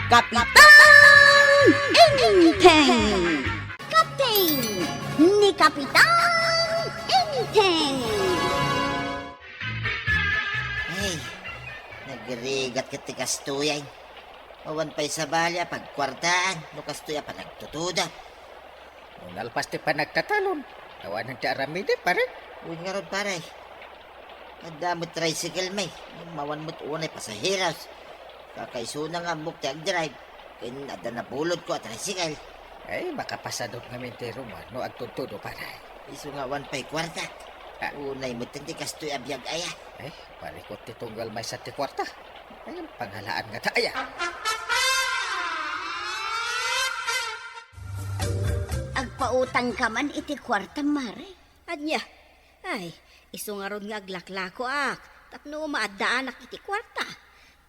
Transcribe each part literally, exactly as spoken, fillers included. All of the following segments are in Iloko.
Kapitan Enteng! Captain ni Kapitan Enteng! Ay, nagrigat ket ti kastoy ay. Awan pay sabali a pagkuartaan no kastoy a panagtutudo. No nalpas ti panagtatalon, awanen ti aramidem, pare. Wen ngarud, pare. Adda met tricycle mi. Awan met unay pasaheros. Kakaisuna nga ammok ti agdrive. Ken adda nabulodko a tricycle. Ay, makapasadot ngamin ti rummuar no agtudtudo, pare. Isu nga awan pay kuarta. Ah. Unay met ti kastoy a biag aya. Ay, parikut ti tunggal maysa ti kuarta. Ay, pangalaan ngata aya. Agpautangka man iti kuarta, mare? Ania? Ay, isu ngarud nga aglaklakoak tapno maaddaanak iti kuarta.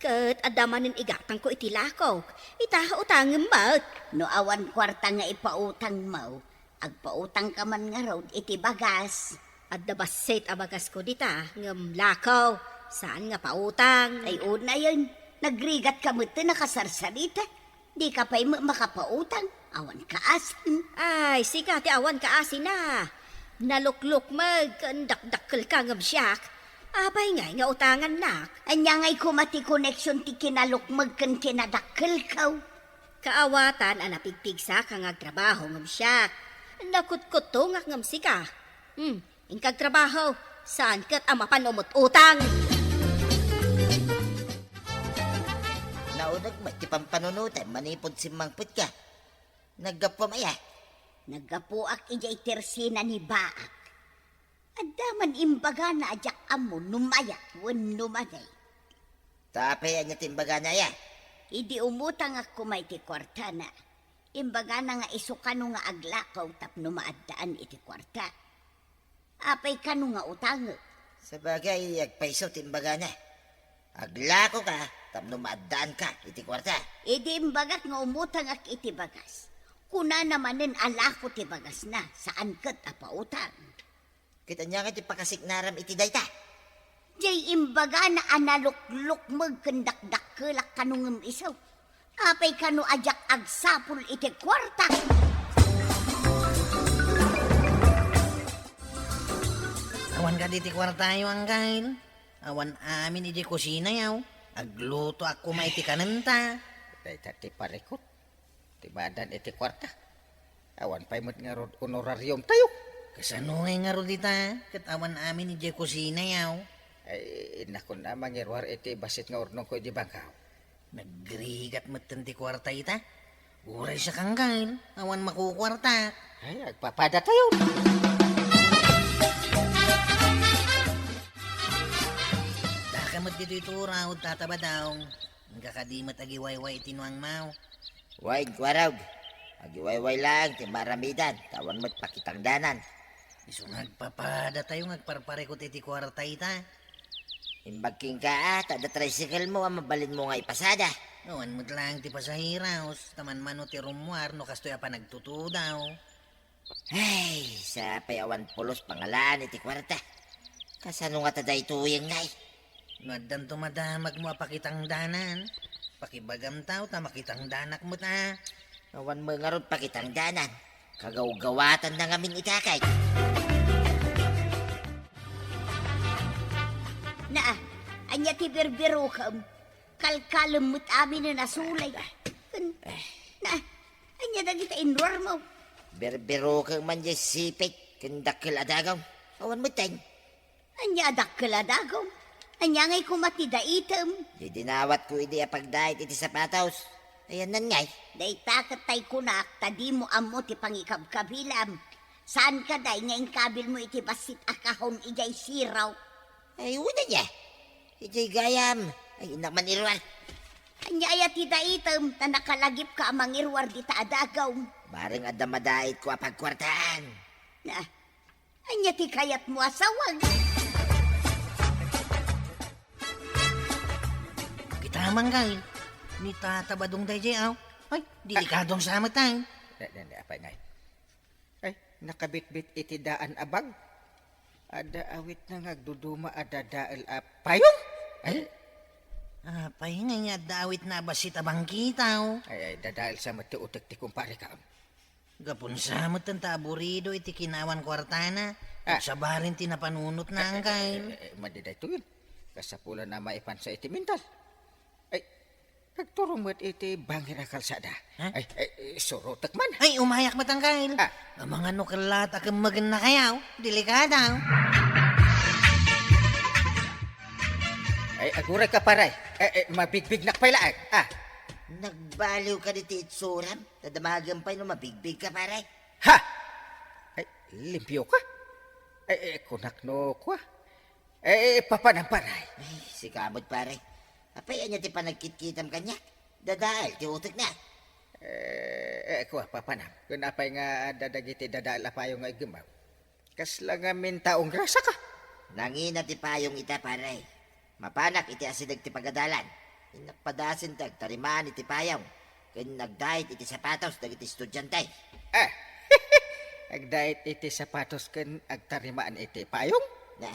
Ket adda manen igatangko iti lakok. Ita, utangem met. No awan kuarta nga ipautangmo, agpautangka man ngarud iti bagas. Adda bassit a bagasko dita, ngem lako, saan nga pautang. Ay, unayen, nagrigatka met ti nakasarsarita. Dika pay met makapautang, awan kaasim. Ay, sika ti awan kaasina. Naluklukmeg ken dakdakkelka ngem siak. Apay ngay nga utangannak? Ania ngay koma ti koneksion ti kinalukmeg ken kinadakkelko? Kaawatan a napigpigsaka nga agtrabaho ngem siak. Nakutkuttongak ngem sika. Hmm, Inka agtrabaho, saan ket a mapan umut-utang. Nauneg met ti pampanunotem manipud simmangpetka. Naggapuam aya? Naggapuak idiay tersena ni Baak. Adda man imbagana a diak ammo no mayat wenno madi. Ta apay ania ti imbagana aya? Idi umutangak koma iti kuartana, imbagana nga isu kano nga aglako tapno maaddaan iti kuarta. Apay kano nga utangek? Sabagay, agpayso ti imbagana. Aglakoka tapno maaddaanka iti kuarta. Idi imbagak nga umutangak iti bagas, kunana manen a lako ti bagasna, saan ket a pautang. Ket ania nga ti pakasiknaram iti dayta? Jay imbagana a naluklukmeg ken dakdakkelak kano ngem isu. Apay kano a diak agsapul iti kuarta? Awan kadi ti kuartayo, Angkel. Awan amin idiay kusinayo. Aglutoak koma iti kanenta. Dayta ti parikut ti maaddaan iti kuarta. Awan pay met ngarud honorariumtayo. Kasano ngay ngarud ita? Ket awan amin idiay kusinayo. Ay, innakon a mangiruar iti bassit nga urnongko idi bangkaw. Nagrigat metten ti kuarta ita. Uray siak, Angkel, awan makukuarta. Ay, agpapadatayo. Daka met ditoy turaw, Tata Badong. Inka kadi met agiwayway iti nuangmo. Wen, kuarog. Agiwayway laeng ti maaramidan, ta awan met pakitangdanan. Isu nga agpapadatayo nga agparparikut iti kuarta ita. Imbag kenka a, ta adda tricycle mo a mabalinmo nga ipasada. Awan met laeng ti pasaheros, ta manmano ti rummuar no kastoy a panagtutudo. Ay, sapay awan pulos pangalaan iti kuarta. Kasano ngata daytoyen ngay? No addanto madamagmo a pakitangdanan, pakibagamto ta makitangdanak met a. Awan met ngarud pakitangdanan. Kagawgawatanna ngamin ita kay. Naa, ania ti birbirokem? Kalkalem met aminen a sulay. Ken, na, ania dagita inruarmo? Birbirokem man diay sipit ken dakkel a dagom. Awan metten. Ania a dakkel a dagom? Ania ngay koma ti daitem? Diay dinawatko idi a pagdait iti sapatos. Ayannan ngay. Dayta ket tay kunak ta dimo ammo ti pangikabkabilam. Saan kadi nga inkabilmo iti bassit a kahon idiay siro? Ay, wen aya. Idiay gayam. Ay, innak man iruar. Ania aya ti daitem ta nakalagipka a mangiruar dita a dagom? Bareng adda madaitko a pagkuartaan. Na, ania ti kayatmo a sawag? Kita man, Kay. Ni Tata Badong daydiay, aw. Ay, delikadon sa met, ay. Di, di, di, apay, ngay. Ay, nakabitbit iti daan a bag. Adda awitna nga agduduma a dadael a payong. Ay, Apay ngay nga adda awit na a bassit a bangkitaw? Ay, ay, dadael sa met ti utek ti kumparek. Gapun sa met ta aburido iti kinawan kuartana. Ah. Agsabarin ti napanunotna, angkel. Eh, eh, eh, madi daytoyen. Kasapulan a maipansa iti mental. Ay, nagturong met iti bangir a kalsada. Ha? Ay, ay, surotek man. Ay, umayak met, angkel. Ah. Amangan no kellat a kemmegenna kayaw. Delikado. Ay, aguray ka, pare. Eh, eh, mabigbignak pay laeng. Ah. Nagbaliw ka diti itsuram? Nadamagem pay no mabigbig ka, pare. Ha? Ay, limpio ka? Ay, eh, kunak no kua. Eh, eh, papanam, pare. Ay, sika met, pare. Apay, ania ti panagkitkitam kaniak? Dadael ti utekna. Eh, eh, kua, papanam. Kun apay nga adda dagiti dadael a payong nga iggemmaw? Kasla ngamin taong grasa ka? Nangina ti payong ita, pare. Mapanak iti asideg ti pagadalan. Innak padasin ti agtarimaan iti payong ken nagdait iti sapatos dagiti estudiante. Ah, agdait iti sapatos ken agtarimaan iti payong? Na,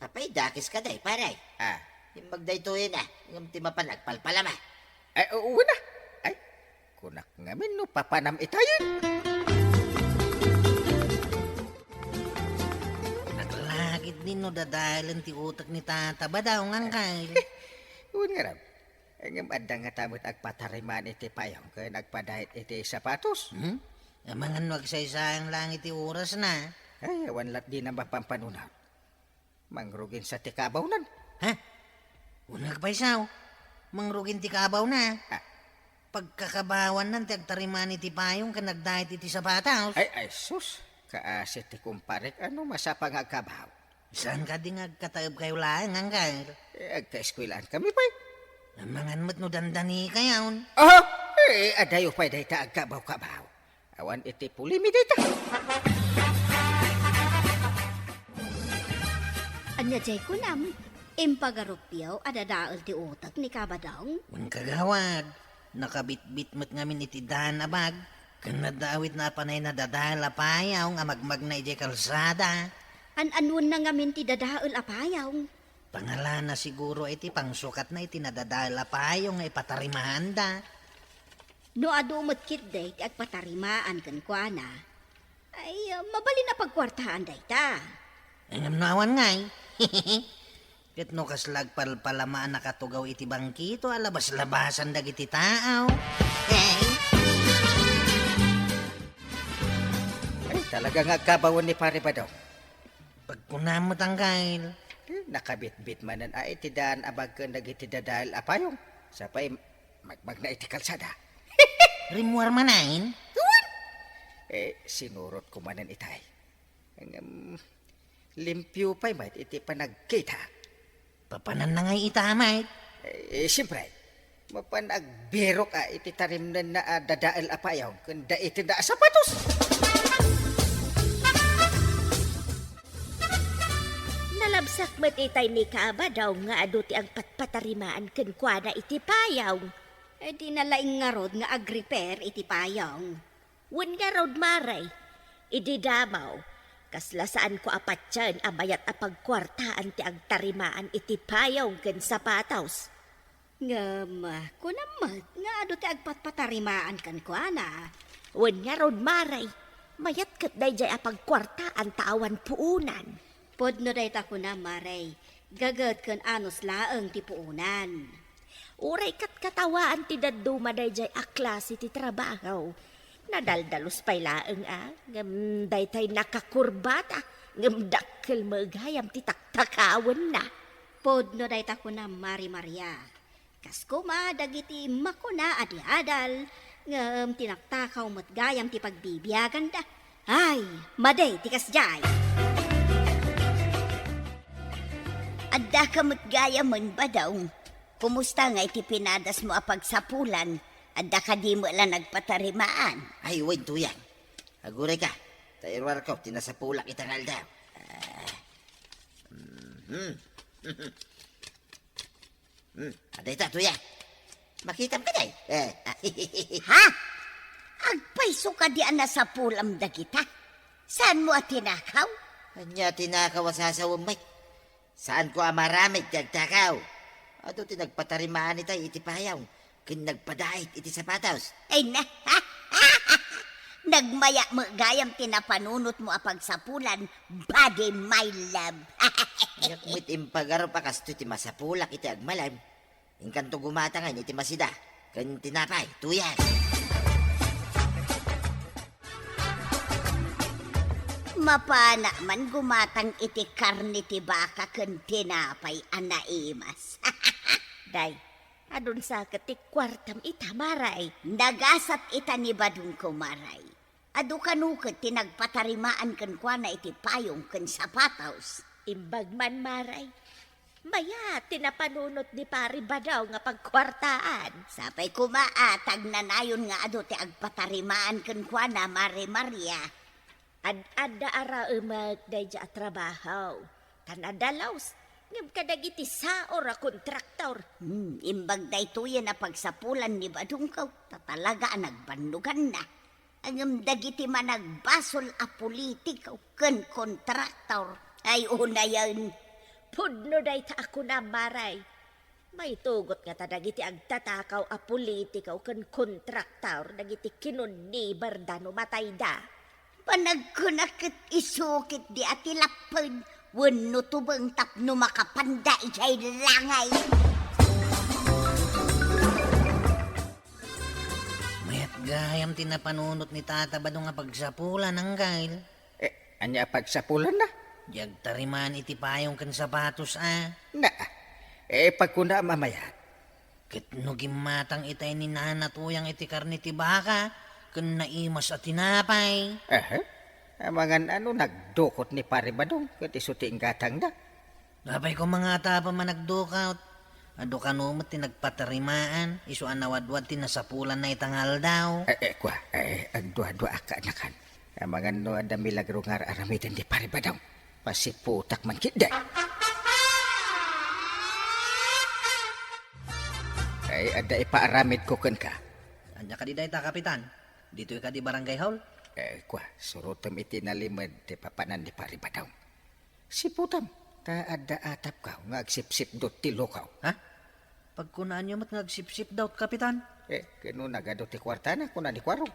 apay dakes ka, day, pare? Ah. Imbag daytoyen, a, ngem ti mapan agpalpalama. Ay, uuna. Ay, kunak ngamin no papanam itayen. Naglagid ni no dadaelen ti utek ni Tata Badaw, angkel. Wen ngarud. Ngem adda ngata met agpatarimaan iti payong ken agpadait iti sapatos. Hmm? Amangan no agsaysayang laeng iti orasna. Ay, awan lat dina mapampanunot. Mangrugin sa ti kabawnan. Ha? Uneg pay sao. Mangrugin ti kabawna. Ah. Pagkakabawannan ti agtarimaan iti payong ken nagdait iti sapatos. Ay, ay, sus. Kaasi ti kumparek, ano masapa nga agkabaw? Saan kadi nga agkataebkayo laeng, angkel? Eh, agkaeskuelaan kami pay. Amangan met no dandanikayon. Aha! Eh, adayo pay dayta agkabaw-kabaw. Awan iti pulimi dayta. Ania jay kunam? Impagarupyo a dadael ti utek ni Kabadong? Wen, kagawad, nakabitbit met ngamin iti daan a bag, ken nadda awitna a panay nadadael a payong a magmagna idiay kalsada. An-anuenna ngamin ti dadael a payong? Pangalana siguro iti pangsukatna iti nadadael a payong nga ipatarimaanda. No adu met ketdi ti agpatarimaan kenkuana, ay, mabalin a pagkuartaan dayta. Ngem no awan ngay. Ket no kasla agpalpalama a nakatugaw iti bangkito a labas-labasan dagiti tao. Hey! Ay, talaga nga agkabawen ni Pare Badong. Pagkunam met, angkel. Eh, nakabitbit manen a iti daan a bag ken dagiti dadael a payong. Sapay, magmagna iti kalsada. Rimmuar manen? Wen! Eh, sinurot ko manen itay. Ngem, limpio pay met iti panagkita. Papananna ngay ita met? Eh, eh, siempre. Mapan agbirok a iti tarimnenna a dadael a payong ken daitenda a sapatos. Nalabsak met itay ni Kabadong nga adu ti agpatpatarimaan kenkuana iti payong. Eh, dina laeng ngarud nga agrepair iti payong. Wen ngarud, Mare, idi damo, kasla saanko a patien a mayat a pagkuartaan ti agtarimaan iti payong ken sapatos. Ngem, kunam met nga adu ti agpatpatarimaan kenkuana. Wen ngarud, Mare, mayat ket daydiay a pagkuartaan ta awan puonan. Pudno dayta kunam, Mare, gaget ken anos laeng ti puonan. Uray katkatawaan ti dadduma daydiay a klase ti trabaho. Nadaldalus pay laeng a, ngem daytay nakakurbata, ngem dakkel met gayam ti taktakawenna. Pudno dayta kunam, Mare Maria. Kas koma dagiti makuna a di adal, ngem ti naktakaw met gayam ti pagbibiaganda. Ay, madi ti kasdiay. Addaka met gayamen, Badong. Kumusta ngay ti pinadasmo a pagsapulan? Adda kadi met la nagpatarimaan? Ay, wen, Tuyang. Aguray ka, ta iruarko ti nasapulak ita nga aldaw. Ah. Mhm. Hmm, adda ita, Tuyang. Makitam kadi? Eh. Ha? Agpayso kadi a nasapulam dagita? Saanmo a tinakaw? Ania tinakaw a sasawem met? Saanko a maramid ti agtakaw. Adu ti nagpatarimaan itay iti payong ken nagpadait iti sapatos. Ay na, nagmaya met gayam ti napanunotmo a pagsapulan, buddy, my love. Diak met impagarup a kastoy ti masapulak iti agmalem. Inkanto gumatangen iti masida ken tinapay, tuyan. Mapana man gumatang iti karne ti baka ken tinapay a naimas. Day, adun sa ket ti kuartam ita, Maray? Nagasat ita ni Badongko, Maray. Adu kano ket ti nagpatarimaan kenkuana iti payong ken sapatos. Imbag man, Maray. Mayat ti napanunot ni Pari Badong nga pagkuartaan. Sapay koma a ta agnanayon nga adu ti agpatarimaan kenkuana, Mari Maria. Ad-adda a raemek daydiay a trabaho, ta nadalus, ngem kadagiti saor a kontraktor. Hmm, imbag daytoyen a pagsapulan ni Badongko, ta talaga a nagbannoganna. Ngem dagiti managbasol a politiko ken kontraktor, ay unayen. Pudno dayta a kunam, Maray. Maitugot ngata dagiti agtatakaw a politiko ken kontraktor dagiti kinunniberda no matayda. Panagkunak ket isukitdi a ti lapped wenno tubeng tapno makapanda idiay langay. Mayat gayam ti napanunot ni Tata Badong a pagsapulan, Anggail. Eh, ania a pagsapulanna? Di agtarimaan iti payong ken sapatos a. Na, eh, pagkunam a mayat. Ket no gimmatang itay ni Nana Tuyang iti karne ti baka, ken naimas a tinapay. Aha. Amangan ano nagdukot ni Pari Badong, ket isu ti inggatangna. Apay koma nga ata a managdukot? Adu kano met ti nagpatarimaan, isu a nawadwad ti nasapulanna ita nga aldaw. Eh, eh, kua, eh, agduaduaak kanakan. Amangan no adda milagro nga ar-aramiden ni Pari Badong. Pasiputak man ketdi. Ay, adda ipaaramidko kenka. Ania kadi dayta, Kapitan? Ditoy kadi Barangay Hall? Eh, kua, surotem iti nalimed ti papanan ni Pari Badong. Siputam, ta adda atapko nga agsipsipdut ti lokaw. Ha? Pagkunaanyo met nga agsipsipdut, Kapitan? Eh, ket no nagadu ti kuartana, kuna ni Kuarong.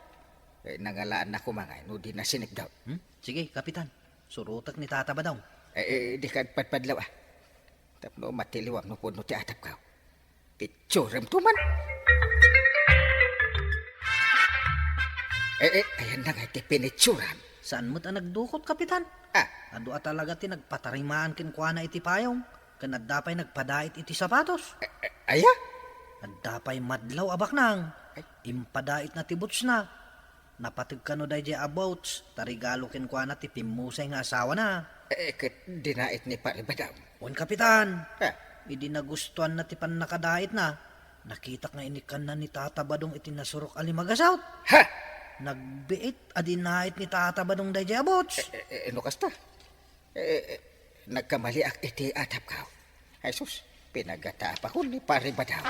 Eh, nangalaanna koma ngay no dina sinipdut. Hmm? Sige, Kapitan. Surotek ni Tata Badong. Eh, eh, dika agpadpadlaw, ah. Tapno matiliwam no pudno ti atapko. Pitsurem to man. Eh, eh, ayan na nga iti pinitsuram. Saan met a nagdukot, Kapitan? Ah. Adu a talaga ti nagpatarimaan kenkuana iti payong, ken adda pay nagpadait iti sapatos. Eh, eh, aya? Adda pay madlaw a baknang. Ay. Impadaitna ti bootsna. Napateg kano daydiay a boots, ta regalo kenkuana ti pimmusay nga asawana. Eh, ket dinait ni Pari Badong. Wen, Kapitan. Ha? Idi nagustuanna ti pannakadaitna, nakitak nga inikkanna ni Tata Badong iti nasurok a limagasut. Ha? Nagbiit a dinait ni Tata Badong daydiay a boots. Eh, eh, eh, no kasta? Eh, eh, nagkamaliak iti atapko. Ay sus, pinagataapakon ni Pari Badong.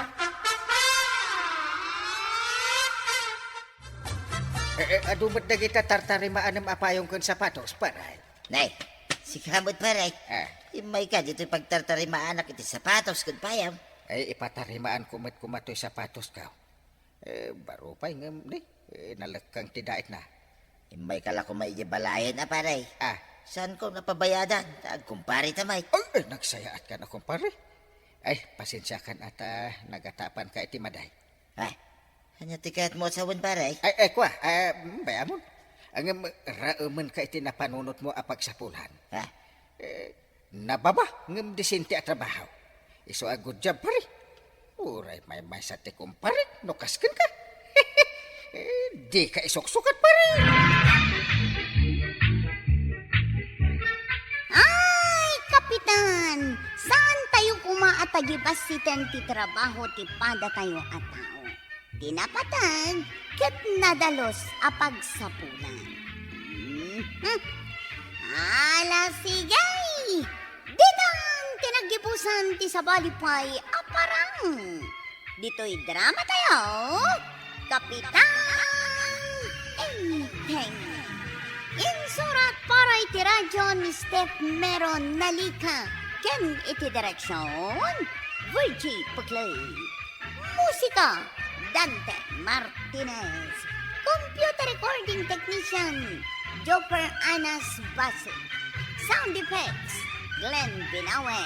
Eh, eh, adu met dagita tartarimaanem a payong ken sapatos, Pare. Nay, sika met, Pare. Ah. Immayka ditoy pagtartarimaanak iti sapatos ken payong. Ay, ipatarimaanko met koma toy sapatosko. Eh, baro pay ngem, ni, eh, nalekkang ti daitna. Immayka la koma idiay balayen a, Pare. Ah. Saanko napabayadan, ta agkumpare ta met. Ay, ay, nagsayaatka a kumpare. Ay, pasensiakan a ta nagataapanka iti maday. Ah, ania ti kayatmo a sawen, Pare? Ay, ay, kua, ah, mm, bay-amon. Ngem, raemenka iti napanunotmo a pagsapulan. Ah. Eh, nababa, ngem disente a trabaho. Isu a good job, pare. Uray maymaysa ti kumpare, no kas kenka. Eh, dika isuksukat, pare. Ay, Kapitan! Saantayo koma a tagibassiten ti trabaho ti padatayo a tao. Ti napateg ket nadalus a pagsapulan. Mhm. Ala, sige! Ditan ti naggibusan ti sabali pay a parang. Ditoy drama tayo, Kapitan Enteng. Insurat para iti radyo ni Steph Meron Nalica ken iti direksyon, Virgie Peclay. Musika, Dante Martinez. Computer recording technician, Joker Anas Basi. Sound effects, Glenn Binawe.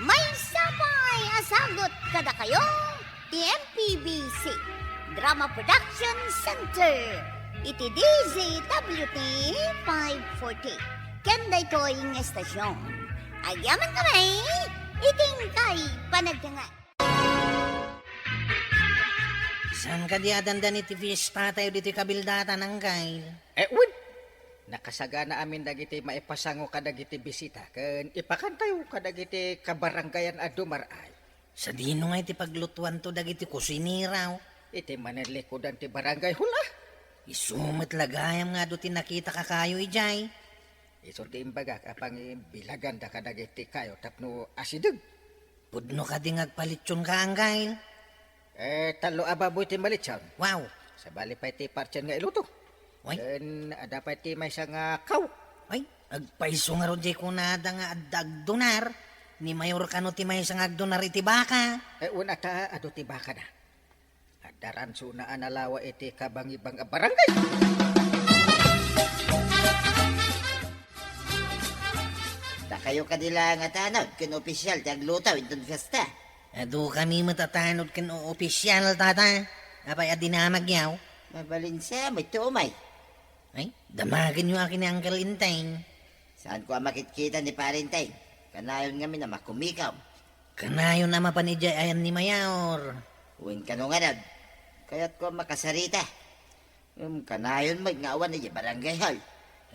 Maysa pay a sagut kadakayo ti M P B C Drama Production Center iti D Z W T five forty. Ken daytoy nga estasyon, agyamankami iti inkay panagdengngeg. Saan kadi a dandani ti fiesta tayo ditoy kabildatan, Angkel? Eh, wen, nakasagana amin dagiti maipasango kadagiti bisita ken ipakantayo kadagiti kabarangayan a dumar-ay. Sadino nga iti paglutuanto dagiti kusinera? Iti mananlikudan ti barangay hall a. Isu met la gayam nga adu ti nakitaka kayo idiay. Isu ti imbagak a pangibilaganda kadagiti kayo tapno asideg. Pudno kadi nga agpalitson ka, Angkel? Eh, tallo a baboy ti malitson. Wow! Sabali pay ti partsien nga iluto. Way? Ken adda pay ti maysa nga kaw. Ay, agpayso ngarud diay kunada nga adda agdonar. Ni Mayor kano ti maysa nga agdonar iti baka? Eh, wen, ata adu ti bakana. Adda ransona a nalawa iti kabangibang a barangay. Dakayo kadi la nga tanod ken opisial ti agluto inton fiesta. Adu kami met a tanod ken o-, opisial, tata. Apay a dinamagyo? Mabalin sa met ti umay. Ay, damagenyo a ken ni Uncle Enteng. Saanko a makitkita ni Pare Enteng. Kanayon ngamin a makumikom. Kanayon a mapan idiay ayan ni Mayor. Wen kano ngarud, kayatko a makasarita. Ngem kanayon met nga awan idiay barangay hall.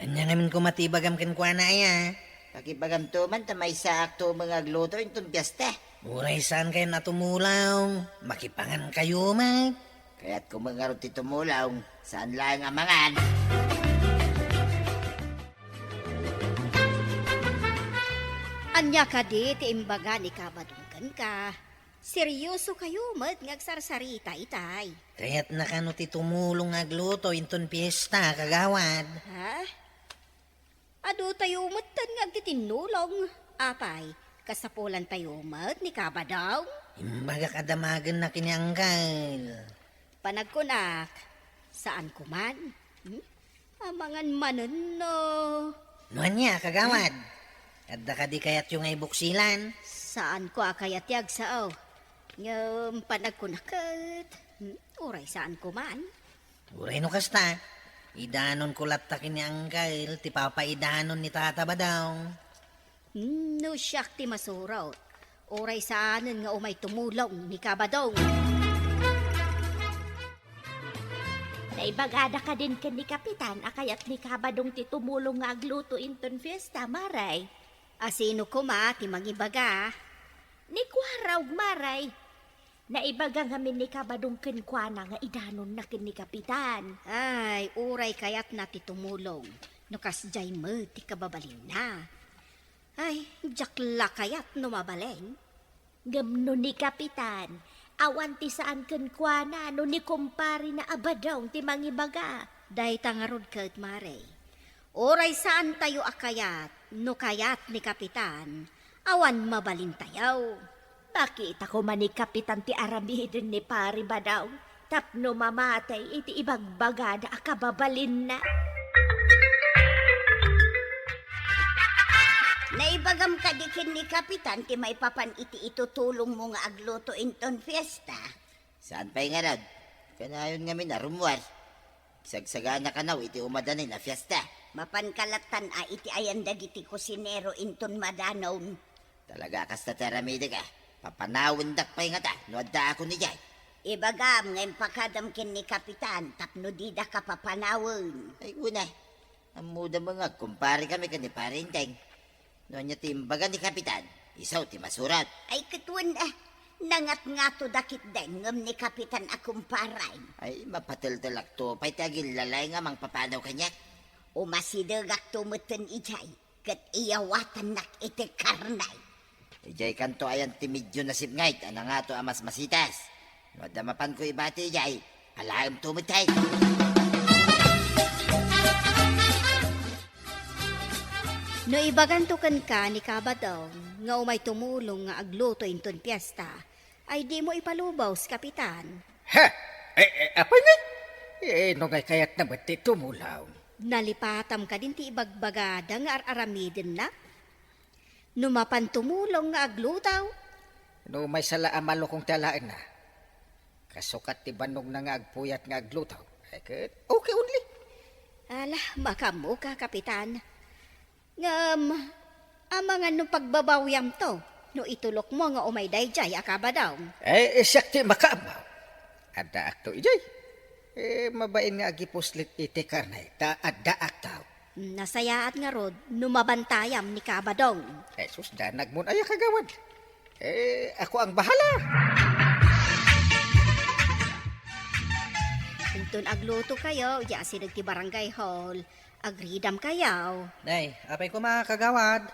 Ania ngamin koma ti ibagam kenkuana, aya? Pakibagamto man ta maysaak tumeng nga agluto inton fiesta. Uray saan kayon a tumulong, makipangan kayo met. Kayatko met ngarud ti tumulong, saan laeng a mangan. Ania kadi ti imbaga ni Kabadong kenka? Serioso kayo met nga agsarsarita itay. Kayatna kano ti tumulong nga agluto inton fiesta, kagawad? Ha? Adu tayo metten nga agtitinnulong. Apay, kasapulan tayo met ni Kabadong? Imbagak a damagenna ken ni Angkel. Panagkunak, saan ko man? Hmm? Amangan manen no. No ania, kagawad? Adda kadi kayatyo nga ibuksilan? Saan ko a kayat ti agsao. Ngem panagkunak ket, hmm, uray saan ko man. Uray no kasta, idanon ko latta ken ni Angkel ti papaidanon ni Tata Badong. Hmm, no siak ti masurot, uray saanen nga umay tumulong ni Kabadong. Naibagada kadin ken ni Kapitan a kayat ni Kabadong ti tumulong nga agluto inton fiesta, Maray? A sino koma ti mangibaga? Ni Kuaraog, Maray. Naibaga ngamin ni Kabadong kenkuana nga idanonna ken ni Kapitan. Ay, uray kayatna ti tumulong, no kasdiay met ti kababalinna. Ay, diak la kayat no mabalin. Ngem no ni Kapitan, awan ti saan kenkuana no ni kumparena a Badong ti mangibaga. Dayta ngarud ket, Mare. Uray saantayo a kayat, no kayat ni Kapitan, awan mabalintayo. Makita koma ni Kapitan ti aramiden ni Pari Badong tapno mamatay iti ibagbagada a kababalinna. Naibagam kadi ken ni Kapitan ti maipapan iti itutulongmo nga agluto inton fiesta? Saan pay ngarud? Kanayon ngamin a rummuar. Sagsagana kano iti umadanin a fiesta. Mapanka lattan a iti ayan dagiti kusinero inton madanon. Talaga a kasta ti aramidek a. Papanawendak pay ngata no addaakon idiay. Ibagam nga impakadam ken ni Kapitan tapno didaka papanawen. Ay, una. Ammoda met nga agkumpare kami ken ni Pare Enteng. No ania ti imbaga ni Kapitan, isu ti masurot. Ay, ket wen, ah, nangatngatoda ketdi ngem ni Kapitan a kumpare. Ay, mapateltelakto pay ti agillalay nga mangpapanaw kaniak. Umasidegakto metten idiay, ket iyawatannak iti karne. Idiay kanto ayan ti medio nasipnget a nangato a masmasitas. No adda mapanko ibati idiay, alaemto met. No ibaganto kenka ni Kabadong, nga umay tumulong nga agluto inton piesta, ay dimo ipalubos, Kapitan. Ha? Eh, eh, apay ngay? Eh, no ngay kayatna met ti tumulong? Nalipatam kadin ti ibagbagada nga ar-aramidenna? No mapan tumulong nga agluto? No maysa la a malukong ti alaenna, kasukat ti bannogna nga agpuyat nga agluto, ay ket okay only. Ala, makaammoka, Kapitan. Ngem, amangan no pagbabawiamto no itulokmo nga umay daydiay a kabadong? Eh, siak ti makaammo. Addaakto idiay. Eh, mabain nga agipuslit iti karne, ta addaakto. Nasayaat ngarud no mabantayam ni Kabadong. Eh, sus, danagmon aya, Kagawad. Eh, ako ang bahala. Inton aglutokayo, idiay asideg ti barangay hall, agridamkayo. Nay, apay koma, Kagawad?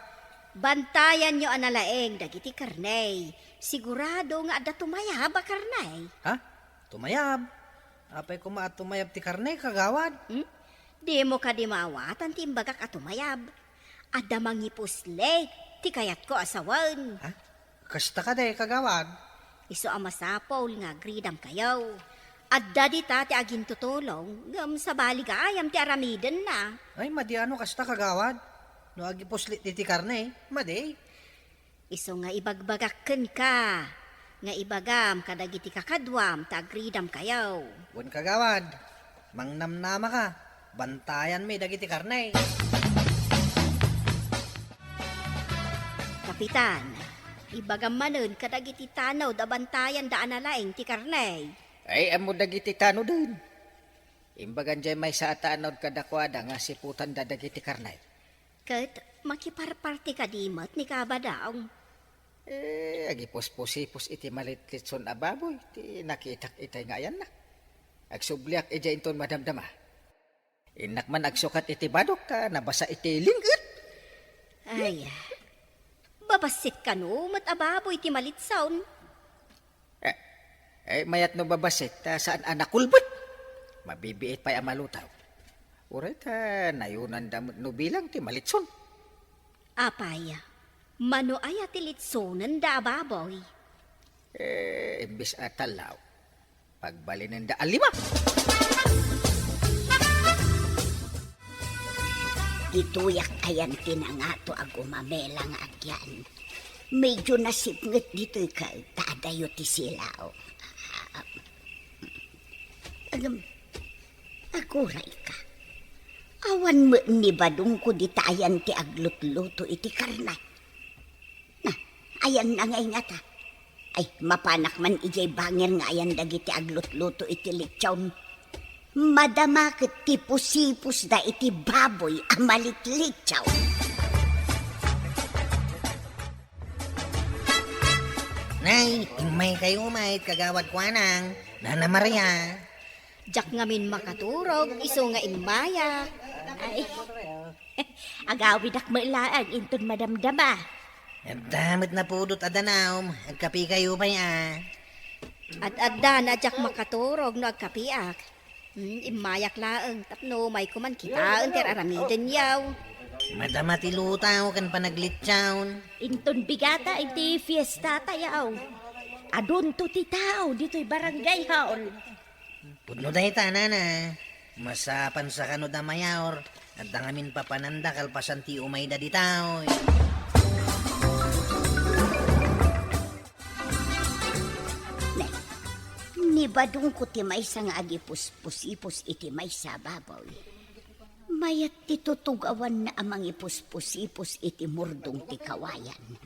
Bantayanyo a nalaing dagiti karne. Sigurado nga adda tumayab a karne. Ha? Tumayab? Apay koma a tumayab ti karne, Kagawad? Hmm? Dimo kadi maawatan ti imbagak a tumayab? Adda mangipuslit ti kayatko a sawen. Ha? Kasta kadi, Kagawad? Isu a masapul nga agridamkayo. Adda dita ti agintutulong, ngem sabali gayam ti aramidenna. Ay, madi a no kasta, Kagawad. No agipuslit iti karne, madi. Isu nga ibagbagak kenka, nga ibagam kadagiti kakaduam ta agridamkayo. Wen, Kagawad, mangnamnamaka, bantayanmi dagiti karne. Kapitan, ibagam manen kadagiti tanod a bantayanda a nalaing ti karne. Ay, ammo dagiti tanoden. Imbagan jay maysa a tanod kadakuada nga siputanda dagiti karne. Ket makiparparti kadi met ni Kabadong? Eh, agipuspusipus iti malitlitson a baboy ti nakitak itay nga ayanna. Agsubliak idiay inton madamdama. Innak man agsukat iti badok ta nabasa iti ling-et. Ay, babassit kano met a baboy ti malitson? Eh, eh, mayat no babassit, ta saan a nakulbet? Mabibiit pay a malutaw. Uray ta nayunanda met no bilang ti malitson. Apay, mano aya ti litsonenda a baboy? Eh, imbes a tallo, pagbalinenda a lima. Ditoyak ayan ti nangato a gumamela nga agyan. Medyo nasipnget ditoy ket ta adayo ti silaw. Agam, agurayka. Awan met ni badongko dita ayan ti aglutluto iti karne. Na, ayanna ngay ngata. Ay, mapanak man idiay bangir nga ayan dagiti aglutluto iti litson. Madama ket ti pusipusda iti baboy a malitlitson. Nay, immaykayo met, Kagawad Kuanang, Nana Maria. Diak ngamin makaturog, isu nga immayak. Ay. Agawidak met laeng inton madamdama. Adda met napudot a danum, agkapikayo pay a. Ad-adda a diak makaturog no agkapiak. Hmm, immayak laeng, tapno umayko man kitaen ti ar-aramidenyo. Madama ti lutaw ken panaglitson. Inton bigata iti fiesta tayo. Adunto ti tao ditoy barangay hall. Pudno dayta, nana. Masapansa kano da mayor, adda ngamin papananda kalpasan ti umayda ditoy. Ne, nibadongko ti maysa nga agipuspusipus iti maysa a baboy. Mayat ti tutugawanna a mangipuspusipus iti murdong ti kawayan.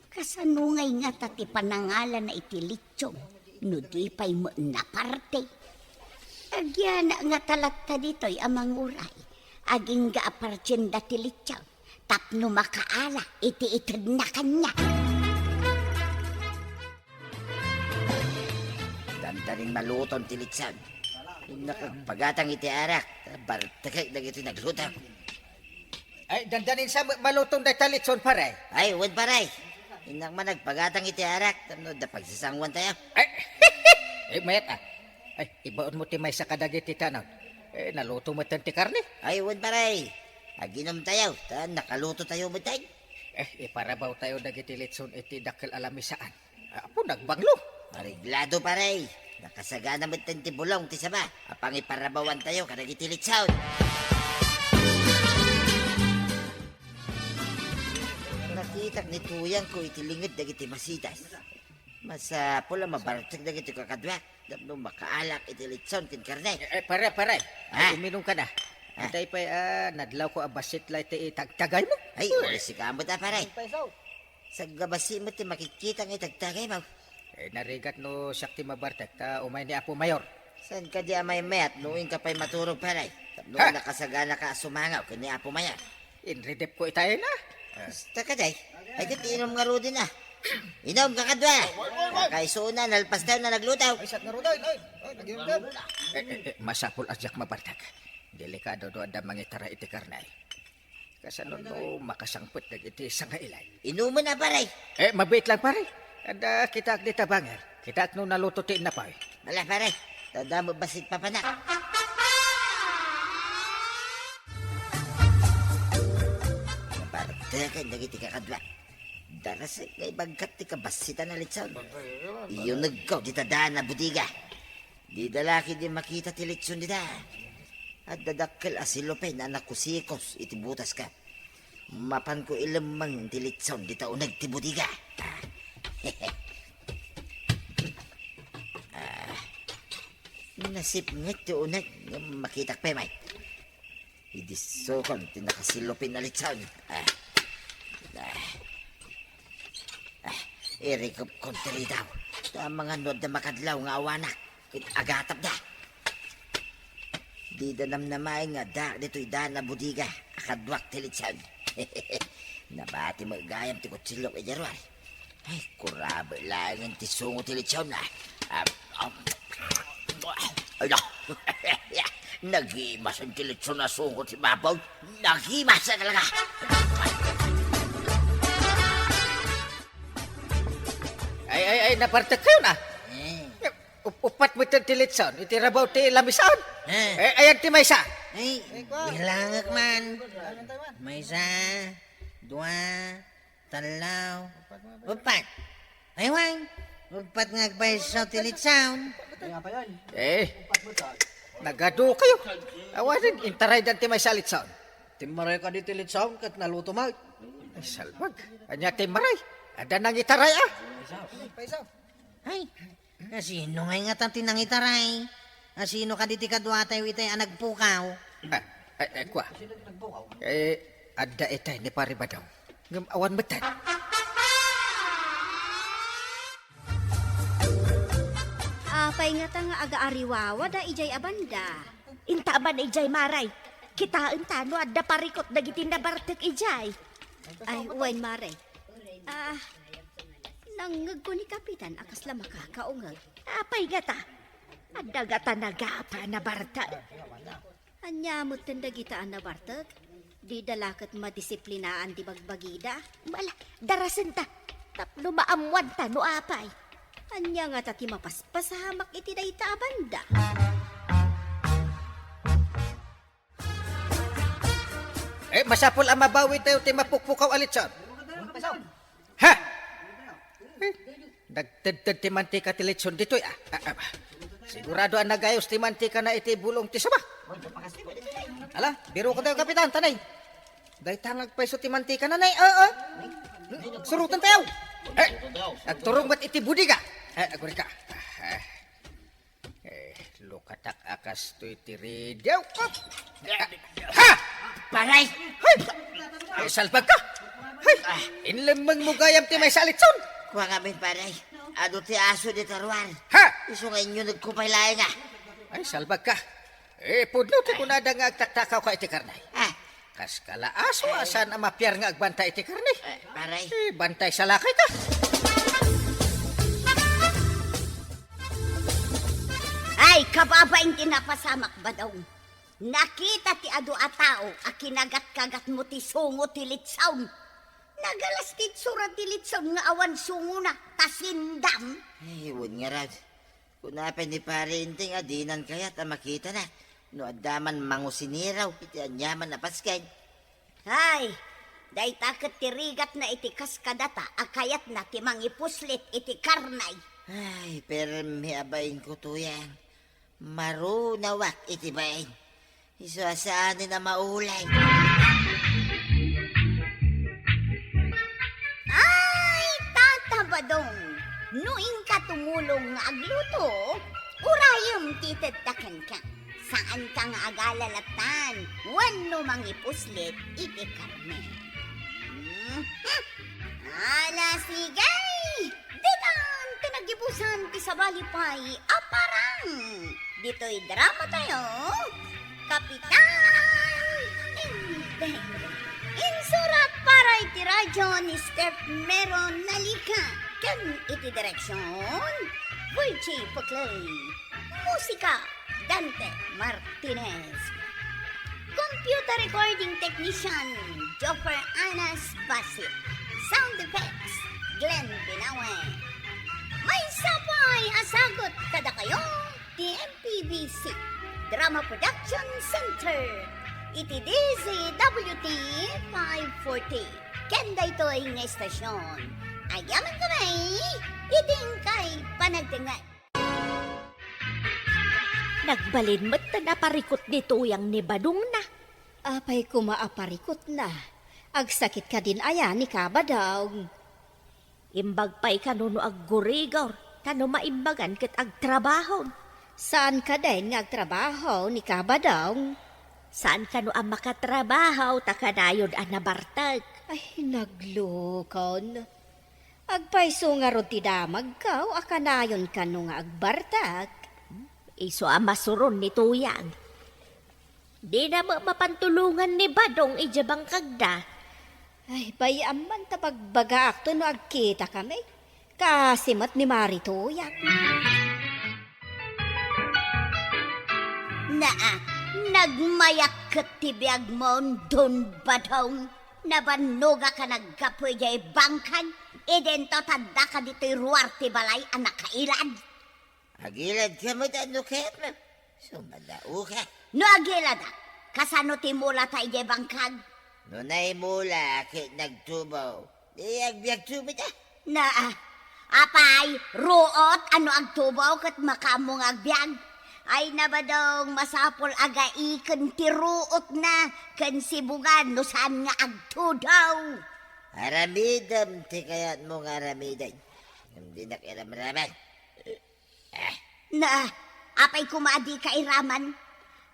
Kasano ngay ngata ti panangalana iti litson no di pay met naparte? Agyana ngata latta ditoy a manguray, agingga a partienda ti litson tapno makaala iti itedna kaniak. Dandanin maluton ti litson. Innak agpagatang iti arak, bartekek dagiti nagluto. Ay, dandanin sa ma-, maluton dayta litson, pare. Ay, wen, pare. Innak man agpagatang iti arak, tapno adda pagsasanguan tayo. Ay, ay, mayat, ah. Ay, ibaon mo ti maysa kadagiti tanod. Eh, naluto met ti karne. Ay, wen, pare. Aginom tayo, ta nakaluto tayo met, ay. Eh, iparabawtayo dagiti litson iti dakkel a lamisaan. Apo, nagbanglo. Areglado, pare. Nakasagana met ti bulong ti saba a pangiparabawantayo kadagiti litson. Nakitak ni Tuyangko iti linged dagiti masitas. Masapul a mabartek dagiti kakaduak tapno makaalak iti litson ken karne. Eh, eh, pare, pare. Ah. Ay, uminum ka na. Ah. Itay pay, ah, nadlawko a bassit la iti itagtagaymo. Ay, uy, sika met a, pare. Sagabassit met ti makikita nga itagtagaymo. Eh, narigat no siak ti mabartek, ta umay ni Apo Mayor. Saan ka di a maymayat no inka pay maturog, pare? Tapno nakasaganaka a sumangaw ken ni Apo Mayor. Inridepko itay na. Basta ka, day. Ay, ket inum ngaruden a. Inum, kakadua. Kakaisuna, nalpas daw na nagluto. Ay, sat ngaruden, ay. Ay, nagyurudan. Eh, eh, eh, masapul a diak mabartek. Delikado no adda mangitaray iti karne. Kasano no makasangpet dagiti sangailay? Inumen a, pare. Eh, mabiit lang, pare. Adda kitaak dita banger. Kitaak no naluto ti innapay. Ala, pare. Tadamo bassit papanak. Nabarteken dagiti kakadua. Darasek nga ibagkat ti kabassitan a litson. Iyunegko dita daan a budiga. Dida la ketdi makita ti litson dita. Adda dakkel a silupin a nakusikos iti butaska. Mapanko ilemmeng ti litson dita uneg ti budiga. Ah, nasipnget ti uneg ngem makitak pay met. Idissokon ti nakasilupin a litson. Ah. Ah. Ah. Irikupkon ti ridaw. Ta amangan no adda makadlaw nga awanak ket agatapda. Dida namnamaen nga addaak ditoy daan a budiga a kaduak ti litson. Nabati met gayam ti kutsillok idiay ruar. Ay, kurabe laengen ti sungo ti litson, ah. Ah, ah. Ay, na. Nagimasen ti litson a sungo ti baboy. Nagimas talaga. Ay, ay, ay, nabartek kayo na. Eh. Up-, uppat met ti litson, iti rabaw ti lamisan. Eh. Eh, ayan ti maysa. Ay, bilangek man. Maysa, dua, Tallo. Uppat. Ay, wen. Uppat nga agpayso ti litson. Eh, nagadu kayo. Awanen, intaraydan ti maysa a litson. Timmaray kadi ti litson, ket naluto met. Ay, salbag. Ania timmaray? Adda nangitaray, ah. Ay, Asino ngay ngata ti nangitaray? Asino kadi ti kaduatayo itay a nagpukaw? Ah, ay, ay, kua. Eh, adda itay ni Pari Badong. Ngem awan metten. Apay ngata nga agaariwawada idiay a banda? Inta man idiay, Maray. Kitaenta no adda parikut dagiti nabartek idiay. Ay, wen, Maray. Ah, nangngegko ni Kapitan a kasla makakaungeg. Apay ngata? Adda ngata nagapa a nabartek? Ania metten dagita a nabartek? Dida la ket madisiplinaan ti bagbagida? Ala, darasenta tapno maammoanta no apay. Ania ngata ti mapaspasamak iti dayta a banda? Eh, masapul a mabawitayo ti mapukpukaw a litson. Ha? Eh, nagtedted ti mantika ti litson ditoy, ah. Ah, ah, ah. Sigurado a nagayos ti mantikana iti bulong ti saba. Ala, birokayo, Kapitan, tanay. Dayta nga agpayso ti mantikana, nay. Ah, ah. Hmm, surotentayo. Eh, agturong met iti budiga. Eh, agurika. Ah, ah. Eh, lukatak a kastoy ti ridaw. Ha! Paray! Hay! Ay, salbag ka! Hay! Inlemmengmo gayam ti maysa a litson! Kua ngamin, paray. Adu ti aso dita ruar. Ha! Isu nga inyunegko pay laeng, ah. Ay, salbag ka. Eh, pudno ti kunada nga agtaktakaw ka iti karne. Ah. Kas kala aso a saan a mapiar nga agbantay iti karne. Eh, paray. Eh, bantay salakay ka. Ay, kababain ti napasamak, Badong. Nakita ti adu a tao a kinagatkagatmo ti sungo ti litson. Nagalas ti itsura ti litson nga awan sungona, ta sindam. Ay, wen ngarud. Kuna pay ni Pare Inting a dinan kayat a makitana no adda man mangusiniraw iti aniaman a paskeg. Ay, Dayta ket ti rigatna iti kas kadata a kayatna ti mangipuslit iti karne. Ay, permi a bainko, Tuyang. Marunawak iti bain. Isu a saanen a maulay. Ay, Tata Badong, no inka tumulong nga agluto, urayem ti itedda kenka. Saanka nga agalalatan wenno mangipuslit iti karne. Mhm. Ala, sige! Ditan ti nagibusan ti sabali pay a parang. Ditoy drama tayo, Kapitan Endeng. Insurat para iti radyo ni Steph Meron Nalica ken iti direksyon, Virgie Puclay. Musika, Dante Martinez. Computer recording technician, Joffer Anas Basit. Sound effects, Glenn Binawe. Maysa pay a sagut kadakayo ti M P B C Drama Production Center iti D Z W T five forty. Ken daytoy nga estasyon, agyamankami iti inkay panagdengngeg. Nagbalin met ta naparikut ni Tuyang ni Badongna. Apay koma a parikutna? Agsakit kadin aya ni Kabadong? Imbag pay kano no aggurigor, ta no maimbagan ket agtrabaho. Saan kadin nga agtrabaho ni Kabadong? Saan kano a makatrabaho ta kanayon a nabartek? Ay, naglukon. Agpayso ngarud ti damagko a kanayon kano nga agbartek. Isu a masuron ni Tuyang. Dina met mapan tulongan ni Badong idiay bangkagda. Ay, bay-am man ta bagbagaakto no agkitakami. Kaasi met ni Mari Tuyang. Naa, nagmayak ket ti biagmo, Don Badong. Nabannogak a naggapu idiay bangkag, idinto ta addaka ditoy ruar ti balay a nakailad. Agiladka met no kayatmo. Sumadaoka. No agiladak, kasano ti mulata idiay bangkag? No naimula ket nagtubo, di agbiagto met a. Naa, apay, ruot a no agtubo ket makaammo nga agbiag? Ay, Badong, masapul a gaiken ti ruotna ken sibugan no saan nga agtudo. Aramidem ti kayatmo nga aramiden. Ngem dinak iramraman. Ah. Na, apay koma a dika iraman?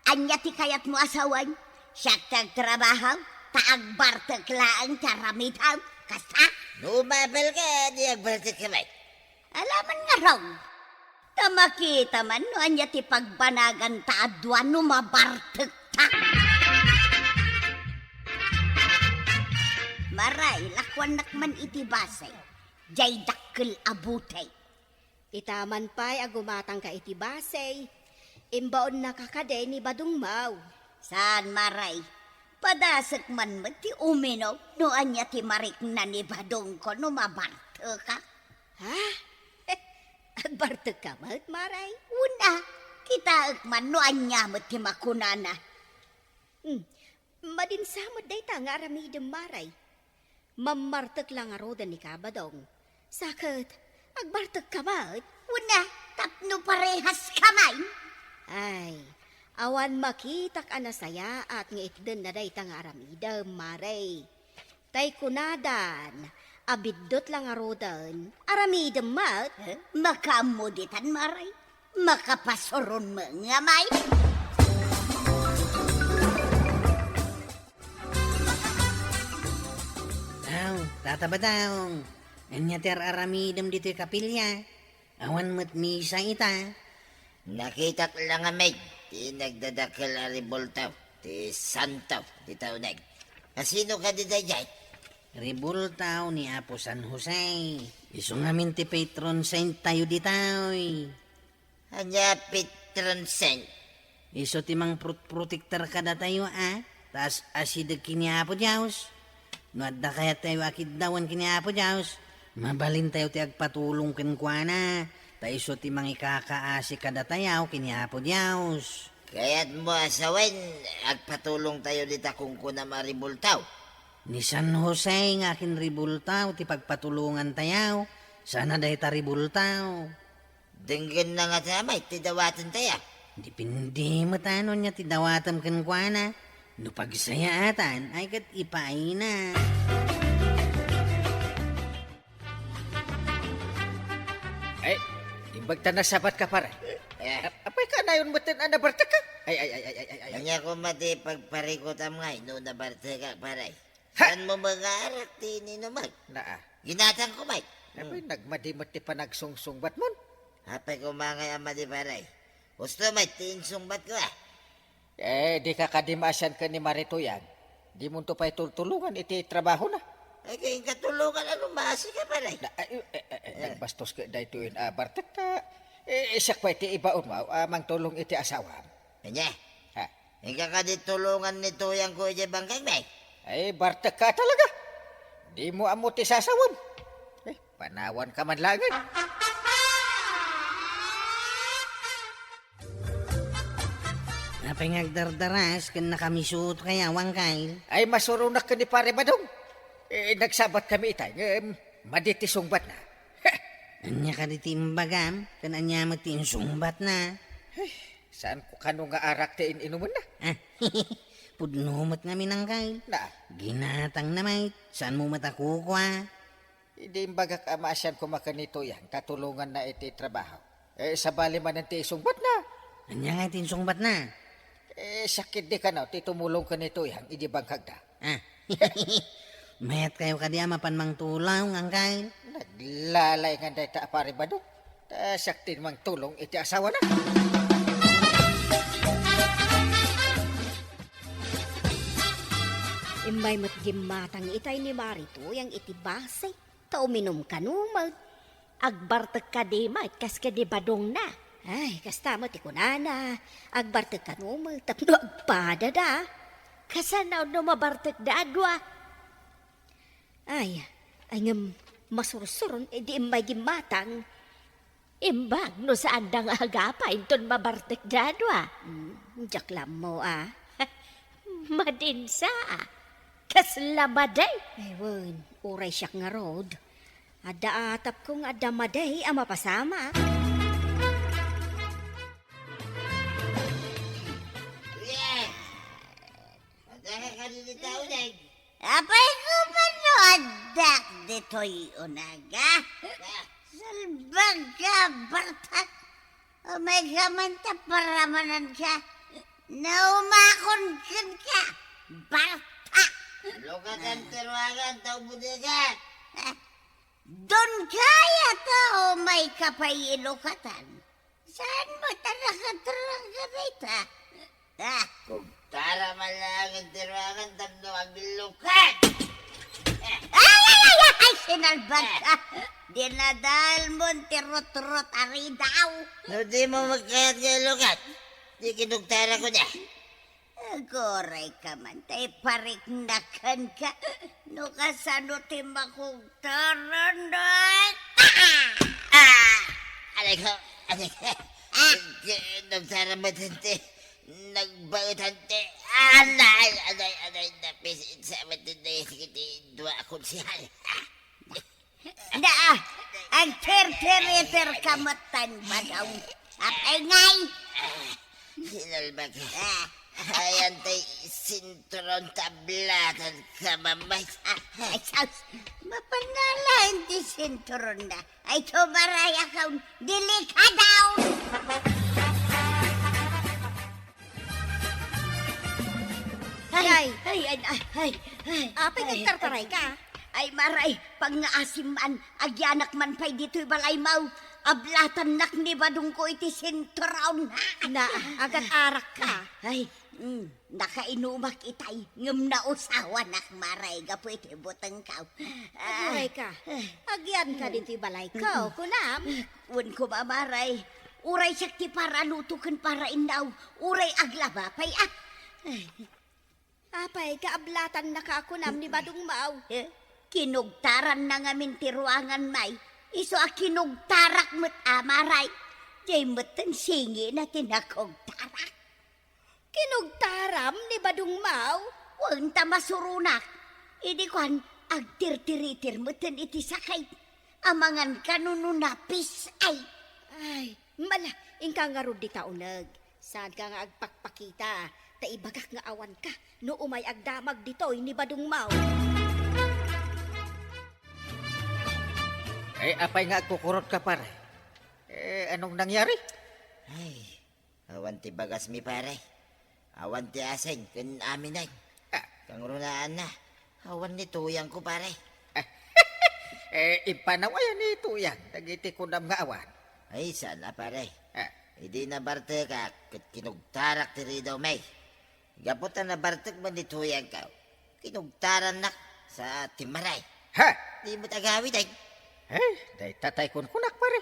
Ania ti kayatmo a sawen? Siak ti agtrabaho, ta agbartek laeng ti aramidem. Kasta? No umapelka, di agbartekka met. Alaman ngarud. Ta makita man no ania ti pagbanaganta a dua no mabartekta. Maray, lakuannak man iti base. Diay dakkel a butey. Ita man pay a gumatangka iti base, imbaonnaka kadi ni Badongmo. Saan, Maray. Padasek man met ti uminom no ania ti marikna ni Badongko no mabartekka. Ha? Agbartekka met, Maray? Wen a, kitaek man no ania met ti makunana. Hmm. Madinsa met dayta nga aramidem, Maray. Mammartek la ngaruden ni Kabadong. Sa ket, agbartekka met? Wen a, tapno parehaska man. Ay, awan makitak a nasayaat nga itdenna dayta nga aramidem, Maray. Tay kunadan, a biddut la ngaruden, aramidem met. Eh, makaammo ditan, Maray. Makapasuron met nga may. Aw, Tata Badong, ania ti ar-aramidem ditoy kapilya? Awan met misa ita. Nakitak la ngamin ti nagdadakkel a rebulto ti Santo ti Tauneg. Asino kadi daydiay? Rebulto ni Apo San Jose. Isu ngamin ti patron saint tayo ditoy. Ania patron saint? Isu ti mangprot-, protektar kadatayo a, ta as-asideg ken ni Apo Dios. No adda kayattayo a kiddawen ken ni Apo Dios, mabalintayo ti agpatulong kenkuana, ta isu ti mangikakaasi kadatayo ken ni Apo Dios. Kayatmo a sawen, agpatulongtayo dita kunkunam a rebulto? Ni San Jose nga akinribultaw ti pagpatulongantayo, sana dayta ribultaw. Denggenna ngata met ti dawatentayo. Depende met no ania ti dawatem kenkuana. No pagsayaatan, ay ket ipaayna. Ay, imbag ta nasabatka, pare. Eh. Ap-, apay ka nayon metten a nabartekka? Ay, ay, ay, ay, ay, ay, ay. Ania koma ti pagparikutam ngay no nabartekak, pare? Ha? Saanmo nga arak ti ininumak? Naa. Ginatangko met. Apay, hmm, nagmadi met ti panagsungsungbatmon. Apay koma ngay a madi, pare? Husto met ti insungbatko, a. Eh, dika kadi maasian ken ni Mari Tuyang. Dimonto pay tultulongan iti trabahona. Ay, ket inka tulongan, ano, maasika, pare? Na, ay, eh, eh, eh, eh, nagbastos ket daytoyen a bartekka. Eh, siak pay ti ibaonmo a mangtulong iti asawam. Ania? Ha? Inka kadi tulongan ni Tuyangko idiay bangkagmi? Ay, bartekka talaga. Dimo ammo ti sasawem. Eh, panawanka man laengen. Apay nga agdardaras ken nakamisuot kaya, Uncle? Ay, masuronak ken ni Pare Badong. Eh, nagsabatkami itay, ngem madi ti sungbatna. Ania kadi ti imbagam? Ken ania met ti insungbatna? Ay, saanko kano nga arak ti in-inumenna? Ah, pudno met ngamin, Uncle. Na? Ginatangna met. Saanmo met a kukua? Idi imbagak a maasian koma ken ni Tuyang ta tulonganna iti trabaho. Eh, sabali manen ti isungbatna. Ania nga ti insungbatna? Eh, siak ketdi kano ti tumulong ken ni Tuyang idi bangkagda. Ah. Mayat kayo kadi a mapan mangtulong, Uncle? Naglalaingan dayta a Pare Badong. Ta siak ti mangtulong iti asawana. Immay met gimmatang itay ni Mari Tuyang iti basi. Ta uminum kano met. Agbartek kadi met kas ken ni Badongna. Ay, kasta met ti kunana, agbartek kano met tapno agpadada. Kasano no mabartekda a dua? Ay, ay ngem masursuron idi immay gimmatang. Imbag no saanda nga agapa inton mabartekda a dua. Hmm, diak lammo a. Madinsa a. Kasla madi? Ay, wen, uray siak ngarud. Adda atapko nga adda madi a mapasamak. Yes! Adda ka kadi dita uneg? Apay ko man no addak ditoy uneg, a? Salbag ka, bartak! Umay ka man ta paramananka. Naumakon kenka, bartak! Lukatan ti ruangan, ta ubudigan. Don kaya ta umay ka pay ilukatan. Saan mo ta nakatrangga dayta? Ah. Kugtara man laeng ti ruangan tapno aglukat. Ay, ay, ay, ay, sinalbag ka. Dinadal mo ti rutrut a ridaw. No di mo magkayat nga ilukat, di kinugtara ko na. Aguray ka man, ta ipariknak kenka. No kasano ti makugtaran, dayta? Ah! Aray ko, aray ko. Ah! Nagtaramat ti, nagbaetan ti, anay, anay, anay, napisit sa matindayas kiti dua a konsehal. Ah! Na, agterteriter ka met tan, Badong. Apay ngay? Sinalbag. Ah. Ayan tay sinturon ta ablatan ka, mamay. Ah, ay, sus. Mapanalain ti sinturon na. Ay, tumaray akong delikadaw. Ay, ay, ay, ay, ay, ay. Apay, ay, nagtartaray ka? Ay, Maray, pangngaasim man, agyanak man pay ditoy balaymo. Ablatannak ni Badongko iti sinturon. Na, agat-arak ka. Ay, mm, nakainumak itay, ngem nausawanak, Maray, gapu iti butengko. Ah. Aguray ka. Agyan ka ditoy balayko, kunam? Wen koma, Maray. Uray siak ti paraluto ken parainnaw, uray aglaba pay, ah. Apay, kaablatannaka a kunam ni Badongmo? Eh, kinugtaranna ngamin ti ruangan, may. Isu a kinugtarak met a, Maray. Diay metten singina ti nakugtarak. Kinugtaram ni Badongmo? Wen, ta masuronak. Idi kuan, agtirtiritir metten iti sakit. Amangan kano no napis, ay. Ay, mala, inka ngarud dita uneg. Saanka nga agpakpakita, ta ibagak nga awanka no umay agdamag ditoy ni badongmo. Eh, apay nga agkukurotka, pare? Eh, anong nangyari? Ay, awan ti bagasmi, pare. Awan ti aseng ken aminen. Ah. Kangrunaanna, awan ni tuyangko, pare. Eh, impanaw aya ni tuyang dagiti kunam nga awan? Ay, saan a, pare. Ah. Idi nabartekak ket kinugtarak ti ridaw, may. Gapu ta nabartek man ni tuyangko, kinugtarannak sa timmaray. Ha? Di met agawid, ay. Eh, dayta tay kunkunak, pare.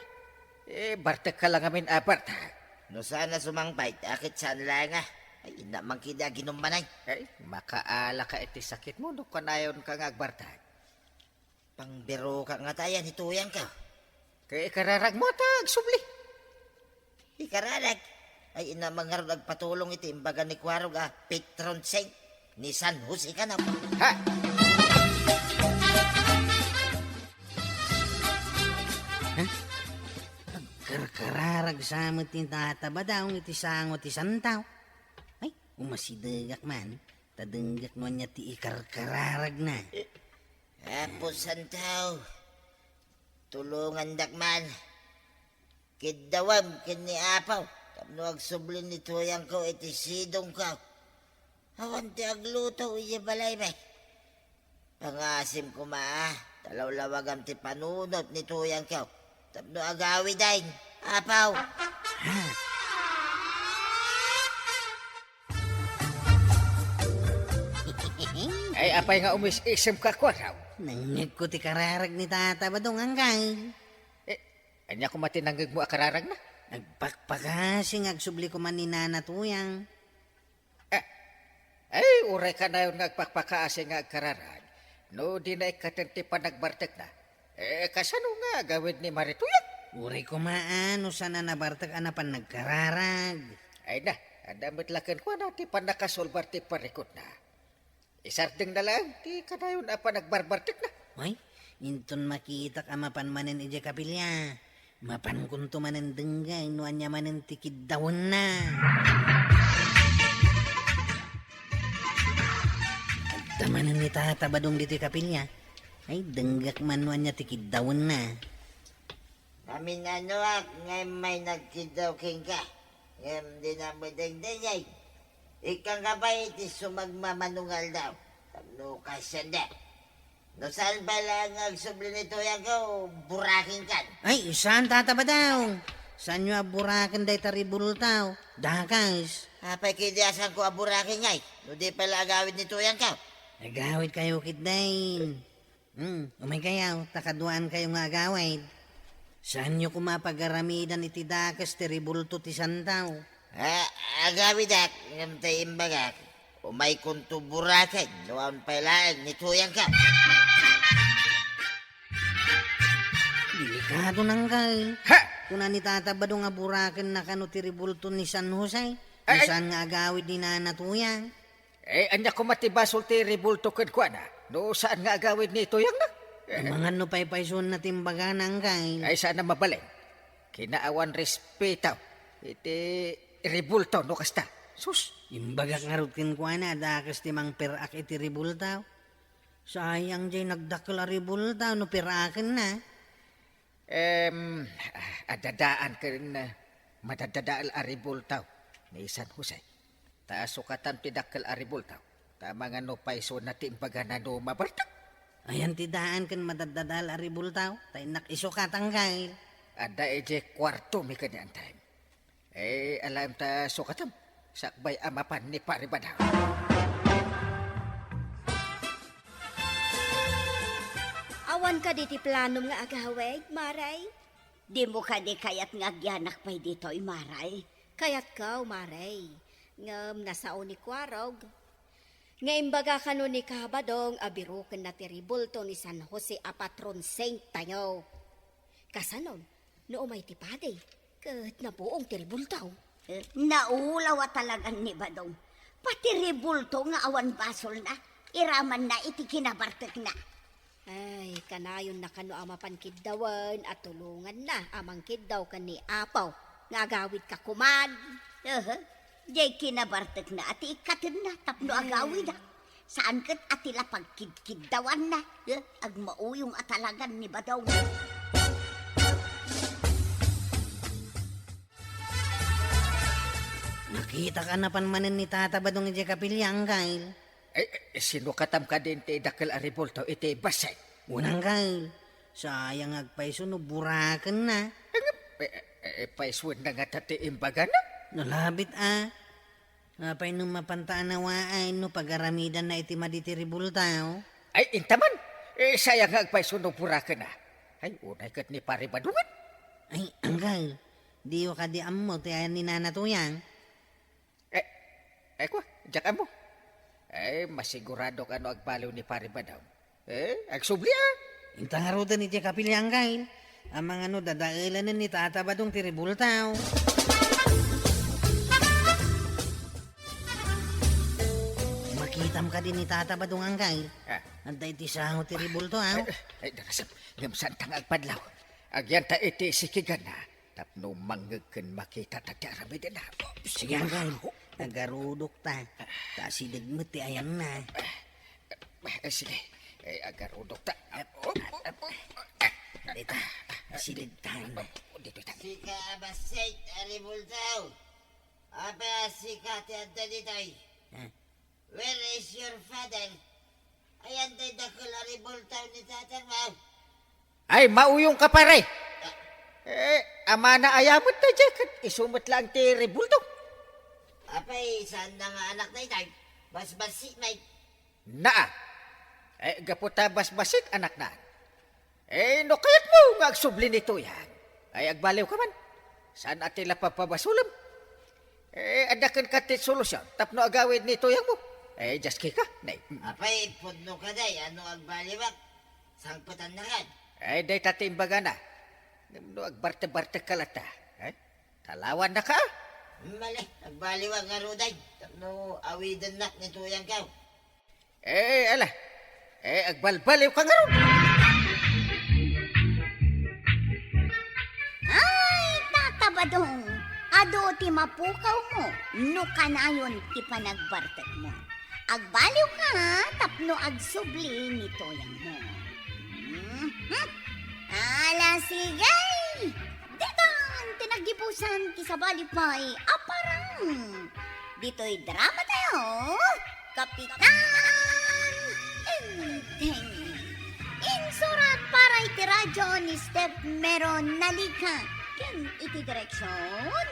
Eh, bartekka la ngamin a bartek. No saan a sumangpay, aket saan la nga. Ay, inna man kidi aginum manay. Eh, makaalaka iti sakitmo no kanayonka nga agbartek. Pangbirokak ngata aya ni tuyangko. Kay ikararagmo ta agsubli. Ikararag? Ay, inna man ngarud agpatulong iti imbaga ni Kuarog a patron saint ni San Jose kano. Ha? Ha? Agkarkararag sa met ni Tata Badong iti sango ti santaw. Ay, umasidegak man, ta denggak no ania ti ikarkararagna. Apo Santaw, tulongandak man. Kiddawem ken ni Apo tapno agsubli ni tuyangko iti sidongko. Awan ti agluto idiay balaymi. Pangasim koma, ta lawlawagam ti panunot ni tuyangko tapno agawiden, Apo. Ay, apay nga umis-isemka, Kuarog? Nangngegko ti kararag ni Tata Badong, anggal. Eh, ania koma ti nangngegmo a kararagna? Agpakpakasi nga agsubli koma ni Nana Tuyang. Eh, ay, uray kanayon nga agpakpakaasi nga agkararag no dina ikkaten ti panagbartekna. Eh, kasano nga agawid ni Mari Tuyang? Uray koma a, no saan a nabartek a napan nagkararag. Ay na, adda met la kenkuana ti pannakasolbar ti parikutna. Isardengna laeng ti kanayon a panagbarbartekna. Ay, inton makitak a mapan manen idiay kapilya, mapankonto manen denggen no ania manen ti kiddawenna. Adda manen ni Tata Badong ditoy kapilya. Ay, denggak man no ania ti kiddawenna. Naminanoak nga immay nagkiddaw kenka, ngem dinam met dengdengngeg. Ikkanka pay iti sumagmamano nga aldaw, tapno kasianda. No saan pay laeng nga agsubli ni tuyangko, burakenkan. Ay, saan, Tata Badong? Saanyo a buraken dayta ribulto? Dakes. Apay kadi a saanko a buraken ngay, no di pay la agawid ni tuyangko? Agawidkayo ketdin. Hmm, umaykayo, ta kaduaankayo nga agawid. Saanyo koma pagaramidan iti dakes ti ribulto ti santaw. Ah, agawidak, ngem tay imbagak, umaykonto buraken no awan pay laeng ni tuyangko. Delikado nanggal. Ha? Kuna ni Tata Badong a burakenna kano ti ribulto ni San Jose. Ay, ay. Saan nga agawid ni Nana Tuyang? Eh, ania koma ti basol ti ribulto kenkuana no saan nga agawid ni tuyangna? Eh. Amangan no paypaysuenna ti imbagana, anggal. Ay, saan a mabalin. Kinaawan respeto iti ribulto no kasta. Sus! Imbagak ngarud kenkuana a dakes ti mangper-ak iti ribulto. Sayang diay nagdakkel a ribulto no per-akenna. Em, adda daan ken, eh, madaddadael a ribulto ni San Jose. Ta sukatam ti dakkel a ribulto. Ta amangan no paysuenna ti imbagana no mabartek. Ayan ti daan ken madaddadael a ribulto, ta innak isukat, anggal. Adda idiay kuartomi ken ni Antay. Eh, alaem ta sukatam. Sakbay a mapan ni Pari Badong. Awan kadi ti planom nga agawid, Mare? Dimo kadi kayat nga agyanak pay ditoy, Mare? Kayatko, Mare. Ngem nasao ni Kuarog nga imbaga kano ni Kabadong a birokenna ti ribulto ni San Jose a patron saint tayo. Kasanon, no umay ti padi, ket nabuong ti ribulto. Eh, naulaw a talagan ni Badong. Pati ribulto nga awan basolna, iramanna iti kinabartekna. Ay, kanayonna kano a mapan kiddawen a tulonganna a mangkiddaw ken ni Apo nga agawidka koman. Aha. Diay kinabartekna a ti ikkatenna tapno agawida. Saan ket a ti la pagkidkiddawanna. Eh, agmauyong a talagan ni Badong. Nakitak a napan manen ni Tata Badong idiay kapilya, Angkel. Eh, eh, sino katam kadin ti dakkel a rebulto iti bassit? Wen, Angkel. Sayang nga agpayso no burakenna. Eh, eh, eh, paysoenna ngata ti imbagana? Nalabit a. Apay no mapanta a nawaay no pagaramidanna iti madi ti rebulto? Ay, inta man. Eh, sayang nga agpayso no burakenna. Ay, unay ket ni Pare Badongan. Ay, Angkel. Diyo kadi ammo ti ayan ni Nana Tuyang? Eh, eh, kua, diak ammo. Eh, masigurado kano agbaliw ni Pare Badong. Eh, agsubli a. Inta ngaruden idiay kapilya, Angkel. Amangan no dadaelanen ni Tata Badong ti rebulto. Makitam kadi ni Tata Badong, Angkel. Ah. Adda iti sango ti rebulto, aw? Ay, ay, darasem. Ngem saanta nga agpadlaw. Agyanta iti sikiganna. Tapno mangngeg ken makitata ti aramidna. Sige, Angkel. Agarudokta. Ta asideg met ti ayanna. Eh, sige. Eh, agarudokta. Dita, asidegtan. Dito, dito. Sika a bassit a rebulto. Apay a sika ti adda ditoy? Ah. Where is your father? Ayan ti dakkel a rebulto ni tatangmo. Ay, mauyongka, pare. Eh, amana aya met daydiay ket isu met laeng ti rebulto. Apay, saanna nga anakna itay? Basbassit met. Naa. Eh, gapu ta basbassit anakna. Eh, no kayatmo nga agsubli ni Tuyang, ay agbaliwka man. Saan a ti la pagpabasolem? Eh, adda kenka ti solusion tapno agawid ni Tuyangmo. Eh, just kika, nay. Apay, pudno ka, day, ano agbaliwak? Sangpetannakan. Eh, dayta ti imbagana. Ngem no agbarte-bartekka latta, eh? Talawannaka, a? Mali, agbaliwak ngarud, day. Tapno awidennak ni Tuyangko. Eh, ala. Eh, agbalbaliwka ngarud. Ay, Tata Badong, adu ti mapukawmo no kanayon ti panagbartekmo. Agbaliwka tapno agsubli ni Tuyangmo. Mhm. Ala, sige! Ditan ti naggibusan ti sabali pay a parang. Ditoy dramatayo, Kapitan Enteng. Insurat para iti radyo ni Steph Meron Nalica ken iti direksion,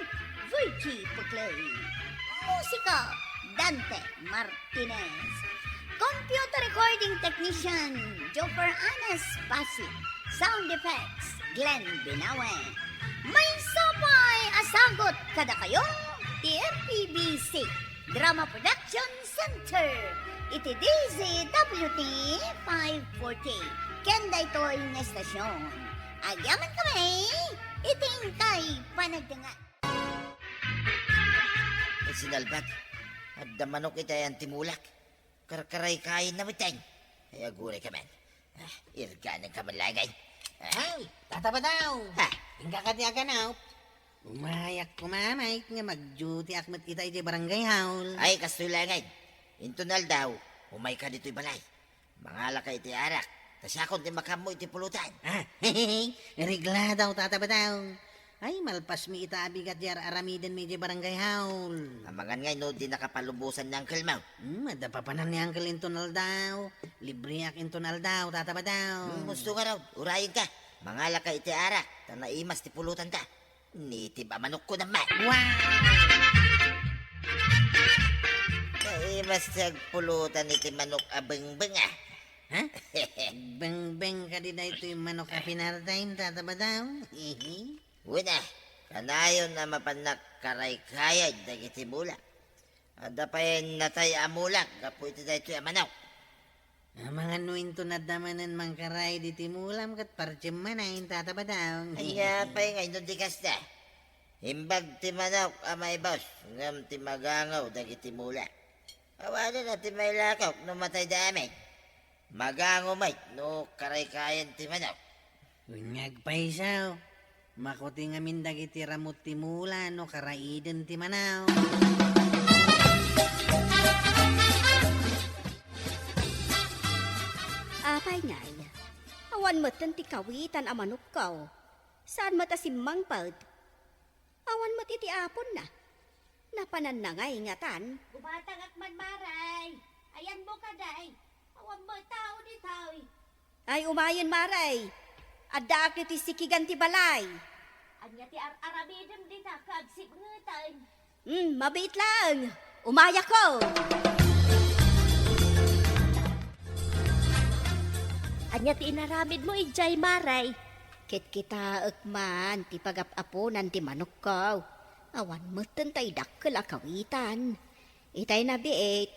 Virgie Puclay. Musika, Dante Martinez. Computer recording technician, Joper Anas Basi. Sound effects, Glenn Binawe. Maysa pay a sagut kadakayo ti M P B C Drama Production Center iti D Z W T five forty. Ken daytoy nga estasion, agyamankami iti inkay panagdengngeg. Ay, sinalbag. Adda manok iti ayan ti mulak. Karkaraykayna met, ay. Ay, agurayka man. Ah, irganenka man laeng, ay. Ah. Ay, Tata Badaw. Ha? Inka kadi aganop? Umayak kumamay nga mag-duty ak met ita idiay barangay hall. Ay, kastoy laeng, ay. Inton aldaw, umayka ditoy balay. Mangalaka iti arak, ta siakon ti makaammo iti pulutan. Ah, regladaw, Tata Badaw. Ay, malpasmi ita a bigat ti ar-aramidenmi idiay barangay hall. Amangan ngay no dinaka palubosan ni uncle mo. Hmm, adda papanan ni uncle inton aldaw. Libreak inton aldaw, Tata Badaw. Hmm, husto ngarud, urayenka. Mangalaka iti arak, ta naimas ti pulutanta. Native a manok ko naman. Wow! Naimas ti agpulutan iti manok a bengbeng, ah. Ha? Bengbeng kadi daytoy manok a pinardaym, Tata Badaw? Wen a, kanayon a mapannak karaykayad dagiti mulak. Adda pay natay a mulak gapu iti daytoy a manok. Amangan no inton adda manen mangkarayd iti mulam ket parjem manen, Tata Badaw. Ania pay nga inton di kasta? Imbag ti manok a maibus, ngem ti magangaw dagiti mulak. Awanen a ti mailakok no matay da amin. Magango met no karaykayan ti manok. Wen nga agpayso, makuti ngamin dagiti ramut ti mula no karaiden ti manok. Apay ngay, awan metten ti kawitan a manokko. Saan met a simmangpet. Awan met iti aponna. Napananna ngay ngatan. Gumatangak man, Maray. Ayanmo kadi. Awan met tao ditoy. Ay, umayen, Maray. Addaak ditoy sikigan ti balay. Ania ti ar-aramidem dita, kagsibngeten? Hmm, mabiit laeng. Umayakon. Ania ti inaramidmo idiay, Maray? Kitkitaek man ti pagap-aponan ti manokko. Awan metten tay dakkel a kawitan. Itay nabiit,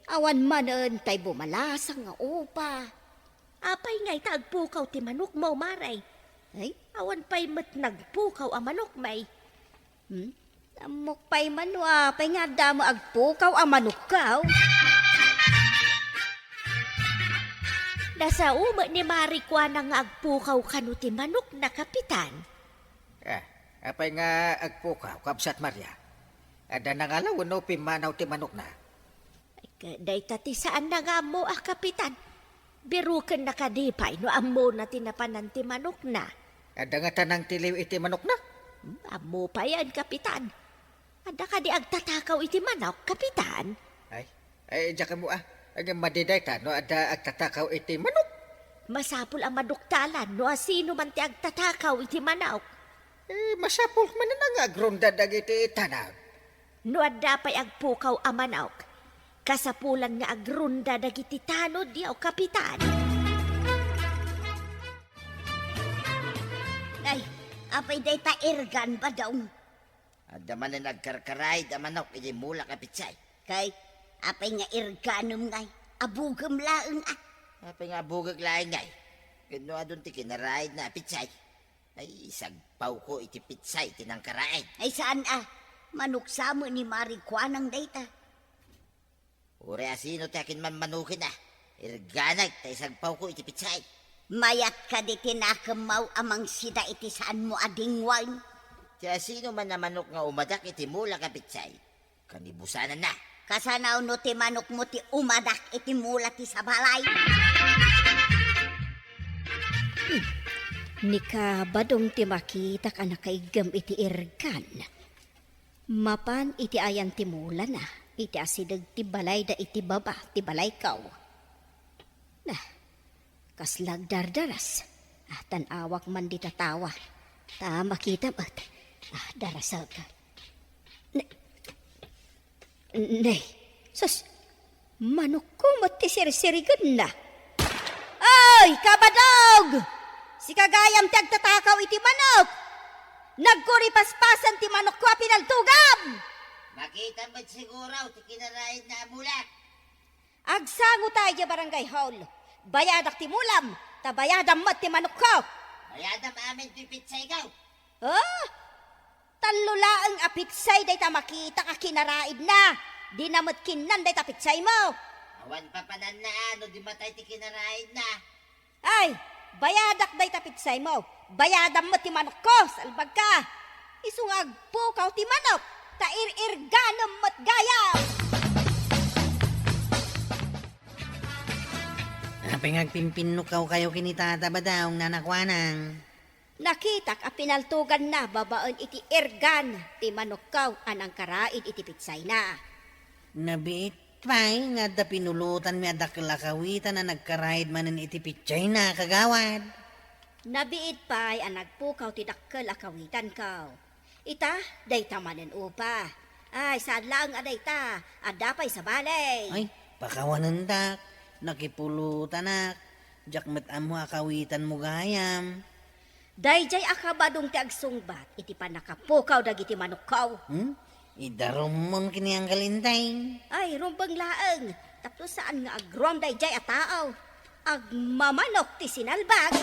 awan manen tay bumalasang nga upa. Apay ngay ta agpukaw ti manokmo, Maray? Ay? Awan pay met nagpukaw a manok, may. Hmm? Ammok pay man no apay nga adda met agpukaw a manokko. Nasao met ni Maray Kuanang nga agpukaw kano ti manokna, Kapitan. Ah, apay nga agpukaw, Kabsat Maria? Adda nangala wenno pimmanaw ti manokna? Ay, ka-, dayta ti saanna nga ammo a, Kapitan. Birukenna kadi pay no ammona ti napanan ti manokna. Adda ngata nangtiliw iti manokna? Hmm, ammo payen, Kapitan. Adda kadi agtatakaw iti manok, Kapitan? Ay, ay, diak ammo a. Ngem madi dayta no adda agtatakaw iti manok. Masapul a maduktalan no asino man ti agtatakaw iti manok. Eh, masapul manen a nga agronda dagiti tanod. No adda pay agpukaw a manok, kasapulan nga agronda dagiti tanodyo, Kapitan. Ay, apay dayta irgan, Badong? Adda manen agkarkaraid a manok iti mulak a pitsay. Kay, apay nga irganem ngay? Abugem laeng a. Apay nga abugek laeng ngay? Ket no adun ti kinaraidna a pitsay, ay, isagpawko iti pitsay ti nangkaraid. Ay, saan a. Manok sa met ni Maray Kuanang dayta. Uray asino ti akinmanmanoken a, irganak ta isagpawko iti pitsay. Mayat kadi ti nakemmaw a mangsida iti saanmo a dingwen? Ti asino man a manok nga umadak iti mulak a pitsay, kanibusananna. Kasano no ti manokmo ti umadak iti mula ti sabalay? Hmm. Ni Kabadong ti makitak a nakaiggem iti irgan. Mapan iti ayan ti mulana, iti asideg ti balayda iti baba ti balayko. Nah, kasla agdardaras. Ah, tan-awak man dita tawa. Ta makita met. Ah, darasek. Ne-, ne, sus, Manokko met ti sirsirigenna. Ay, Kabadog! Sika gayam ti agtatakaw iti manok! Nagkuripaspasen ti manokko a pinaltogam! Makita met siguro ti kinaraidna a mulak. Agsango tayo idiay barangay hall. Bayadak ti mulam, ta bayadam met ti manokko. Bayadam amin ti pitsayko. Ah? Tallo laeng a pitsay dayta makitak a kinaraidna. Dina met kinnan dayta pitsaymo. Awan papananna a no di matay ti kinaraidna. Ay, bayadak dayta pitsaymo. Bayadam met ti manokko, salbagka. Isu nga agpukaw ti manok, ta ir-irganem met gayam. Apay nga agpimpinnukaw kayo ken ni Tata Badong, Nana Kuanang? Nakitak a pinaltoganna babaen iti irgan ti manokko a nangkaraid iti pitsayna. Nabiit pay nga adda pinulotanmi a dakkel a kawitan a nagkaraid manen iti pitsayna, kagawad. Nabiit pay a nagpukaw ti dakkel a kawitanko. Ita, dayta manen upa. Ay, saan laeng a dayta. Adda pay sabali. Ay, pakawanendak. Nakipulotanak. Diak met ammo a kawitanmo gayam. Daydiay a Kabadong ti agsungbat iti pannakapukaw dagiti manokko. Hmm? Idarumon ken ni Anggal Inday. Ay, rumbeng laeng. Tapno saan nga agruam daydiay a tao. Agmamanok ti sinalbag.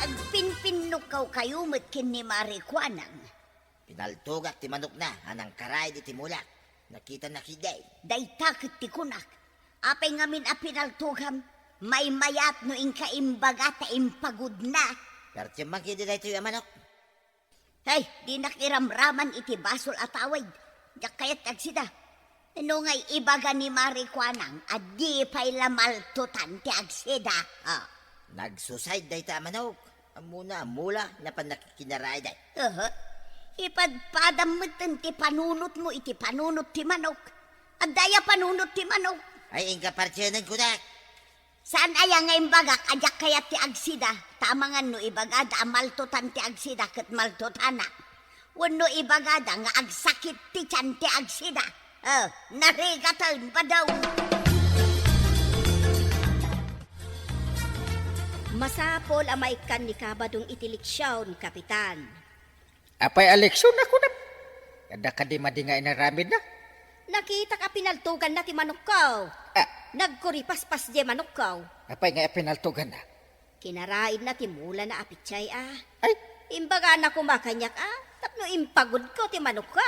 Agpinpinnukaw kayo met ken ni Mari Kuanang. Pinaltogak ti manokna a nangkaraid iti mulak. Nakitana ketdi. Dayta ket ti kunak. Apay ngamin a pinaltogam? Maymayat no inka imbaga ta impagudna. Pertiam man ketdi daytoy a manok. Hey, dinak iramraman iti basol a tawid. Diak kayat ti agsida. No ngay ibaga ni Mari Kuanang a di pay la maltotan ti agsida. Ah. Nagsusaid dayta a manok. Ammona a mula, napan nakikinaraid ay. Aha. Ipadpadam metten ti panunotmo iti panunot ti manok. Adda aya panunot ti manok? Ay, inka partienen kunak. Saan aya nga imbagak a diak kayat ti agsida? Ta amangan no ibagada a maltotan ti agsida ket maltotanak. Wenno ibagada nga agsakit ti tian ti agsida. Oh, narigaten, badaw. Masapul a maikkan ni Kabadong iti leksion, Kapitan. Apay a leksion a kunam? Adda kadi madi nga inaramidna? Nakitak a pinaltoganna ti manokko. Ah. Nagkuripaspas diay manokko. Apay nga pinaltoganna? Kinaraidna ti mulana a petsay a. Ay. Imbagana koma kaniak a tapno impagudko ti manokko.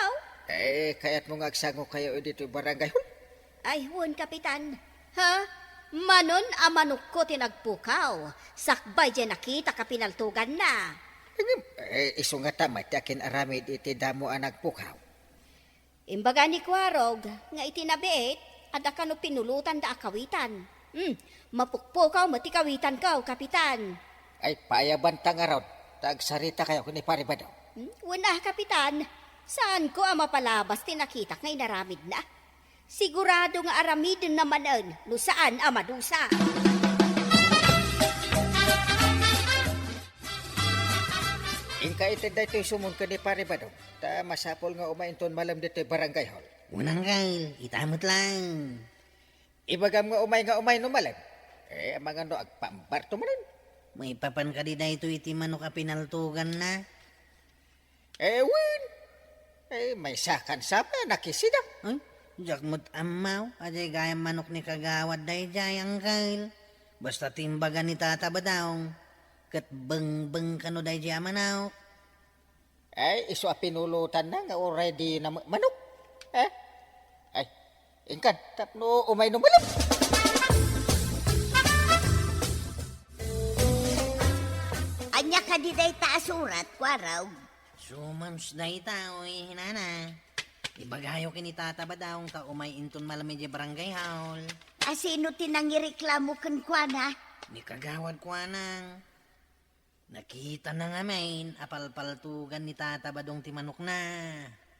Eh, kayatmo nga agsangokayo ditoy barangay hall? Ay, wen, Kapitan. Ha? Manon a manokko ti nagpukaw, sakbay diay nakitak a pinaltoganna. Ngem, eh, isu ngata met ti akin-aramid iti damo a nagpukaw. Imbaga ni Kuarog nga iti nabiit, adda kano pinulotanda a kawitan. Hmm, mapukpukaw met ti kawitanko, Kapitan. Ay, paayabanta ngarud, ta agsaritakayo ken ni Pari Badong. Hmm, wen a, Kapitan, saanko a mapalabas ti nakitak nga inaramidna. Sigurado nga aramidenna manen no saan a madusa. Inka ited daytoy sumon ken ni Pari Badong, ta masapul nga umay inton malem ditoy barangay hall. Wen, Angkel, ita met laeng. Ibagam nga umay nga umay no malem. Eh, amangan no agpaambarto manen. Maipapan kadi daytoy iti manok a pinaltoganna? Eh, wen. Eh, maysakan sa pa, nakisida. Ay, diak met ammaw a diay gayam manok ni Kagawad daydiay, Angkel. Basta ti imbaga ni Tata Badong, ket bengbeng kano daydiay a manok. Ay, isu a pinulotanna nga uray dina ma-, manok. Eh? Ay, inkan, tapno umay no malem. Ania kadi dayta a surat, Kuarog? Summons dayta, uy, nana. Ibagayo ken ni Tata Badong ta umay inton malem idiay barangay hall. A sino ti nangireklamo kenkuana? Ni Kagawad Kuanang. Nakitana ngamin a palpaltogan ni Tata Badong ti manokna.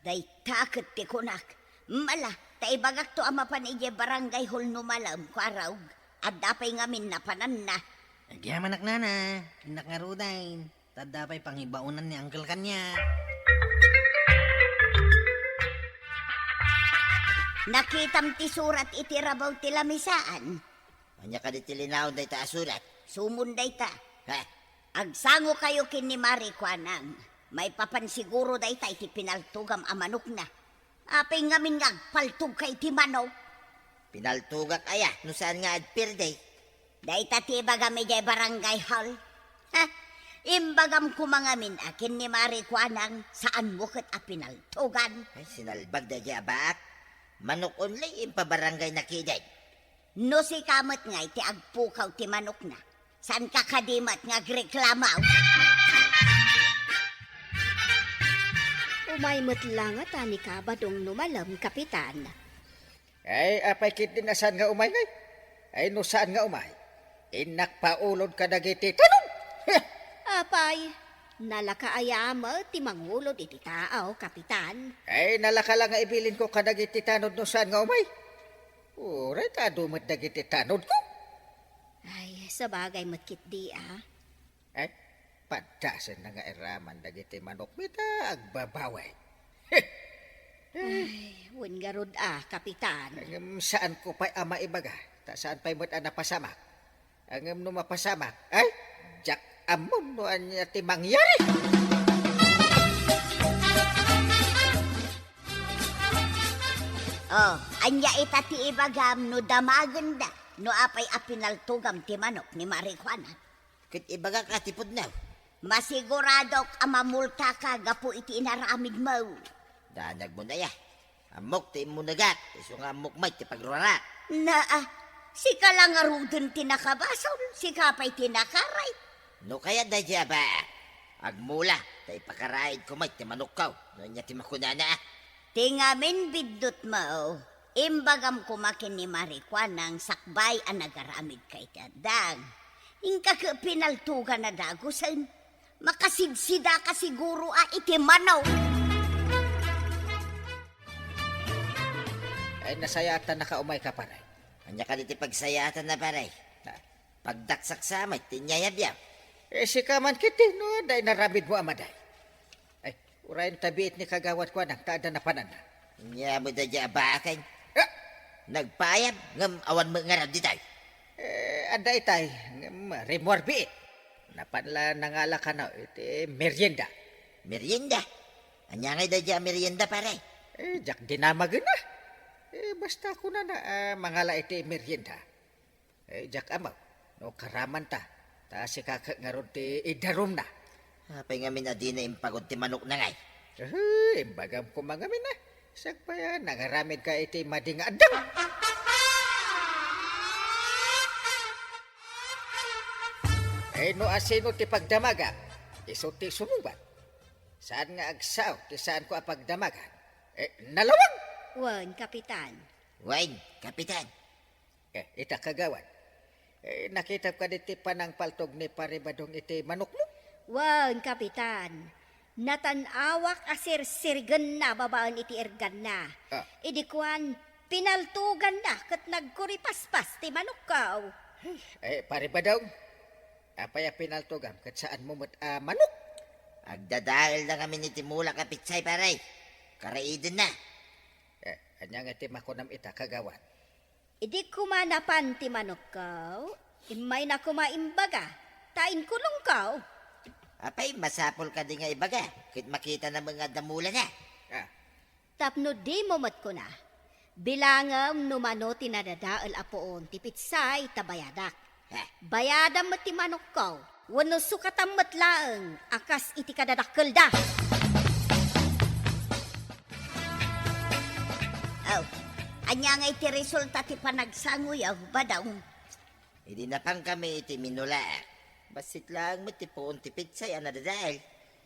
Dayta ket ti kunak. Mala, ta ibagakto a mapan idiay barangay hall no malem, Kuarog. Adda pay ngamin napananna. Agyamanak, nana. Innak ngaruden. Ta adda pay pangibaonan ni Uncle kaniak. Nakitam ti surat iti rabaw ti lamisaan. Ania kadi ti linaon dayta a surat? Sumon dayta. Ha? Agsangokayo ken ni Mari Kuanang. Maipapan siguro dayta iti pinaltogam a manokna. Apay ngamin nga agpaltogka iti manok? Pinaltogak aya no saan nga agpirdi? Dayta ti ibagam idiay barangay hall. Ha? Imbagam koma ngamin a ken ni Mari Kuanang, saanmo ket a pinaltogan. Ay, sinalbag daydiay a baak. Manok only, impabarangay na ketdi. No sika met ngay ti agpukaw ti manokna, saanka kadi met nga agreklamo? Umay met la ngata ni Kabadong no malem, Kapitan. Ay, apay ketdin a saan nga umay ngay? Ay, no saan nga umay, innak paulod kadagiti tanod. Apay, nalaka aya met ti mangulod iti tao, Kapitan? Ay, nalaka la nga ibilinko kadagiti tanod no saan nga umay. Uray ta adu met dagiti tanodko. Ay, sabagay met ketdi, a. Ay, padasenna nga iraman dagiti manokmi ta agbabawi. Ay, wen ngarud a, Kapitan. Ngem saanko pay a maibaga, ta saan pay met a napasamak. Ngem no mapasamak, ay, diak ammon no ania ti mangyari. Oh, ania ita ti ibagam no damagenda, no apay a pinaltogam ti manok ni Mari Kuanang? Ket ibagak a ti pudno. Masiguradok a mamultaka gapu iti inaramidmo. Danagmo na ya. Ammok ti immunegak, isu nga ammok met ti pagruarak. Naa, sika la ngaruden ti nakabasol, sika pay ti nakaray. No kayat daydi a baak, agmula, ta ipakaraidko met ti manokko, no ania ti makunana. Ti ngamin biddutmo, imbagam koma ken ni Marikuanang sakbay a nagaramidka iti addang. Inka ket pinaltogan a dagusen. Makasidsidaka siguro a iti manok. Ay, nasayaat ta nakaumayka, pare. Ania kadi ti pagsayaatanna, pare? Ha? Pagdaksak sa met ti inyayabyaw. Eh, sika man ketdi, no, adda inaramidmo a madi. Ay, urayen ta biit ni Kagawad Kuanang, ta adda napananna. Ania met daydi a baak? Ah! Nagpaayab, ngem awan met ngarud ditoy. Eh, adda itay, ngem rimmuar biit. Napan la nangala kano iti merienda. Merienda? Ania ngay daydi a merienda, pare? Eh, diak dinamagen a. Eh, basta kunana a mangala iti merienda. Eh, diak ammo no karamanta, ta sika ket ngarud ti idarumna. Apay ngamin a dina impagod ti manokna ngay? Eh, imbagam koma ngamin a. Sakbay a nangaramidka iti madi nga addang. Eh, no asino ti pagdamagak, isu ti sumungbat. Saan nga agsao ti saanko a pagdamagan? Eh, nalawag! Wen, Kapitan. Wen, Kapitan. Eh, ita, Kagawad. Eh, nakitam kadi ti panangpaltog ni Pare Badong iti manokmo? Wen, Kapitan. Natan-awak a sirsirigenna babaen iti erganna. Ah. Idi kuan, pinaltoganna ket nagkuripaspas ti manokko. Eh, Pare Badong, apay a pinaltogam ket saanmo met a manok? Agdadaelda ngamin iti mulak a pitsay, pare. Karaidenna. Eh, ania nga ti makunam ita, Kagawad? Idi koma napan ti manokko, immayna koma imbaga, ta inkulongko. Apay, masapul kadi nga ibaga, ket makitana met nga adda mulana? Ah. Tapno dimo met kuna, bilangem no mano ti nadadael a puon ti pitsay ta bayadak. Ha? Bayadam met ti manokko, wenno sukatam met laeng a kas iti kadadakkelda. Aw, ania ngay ti resulta ti panagsangoyo, Badong? Idi napankami iti minulaak, bassit laeng met ti puon ti pitsay a nadadael.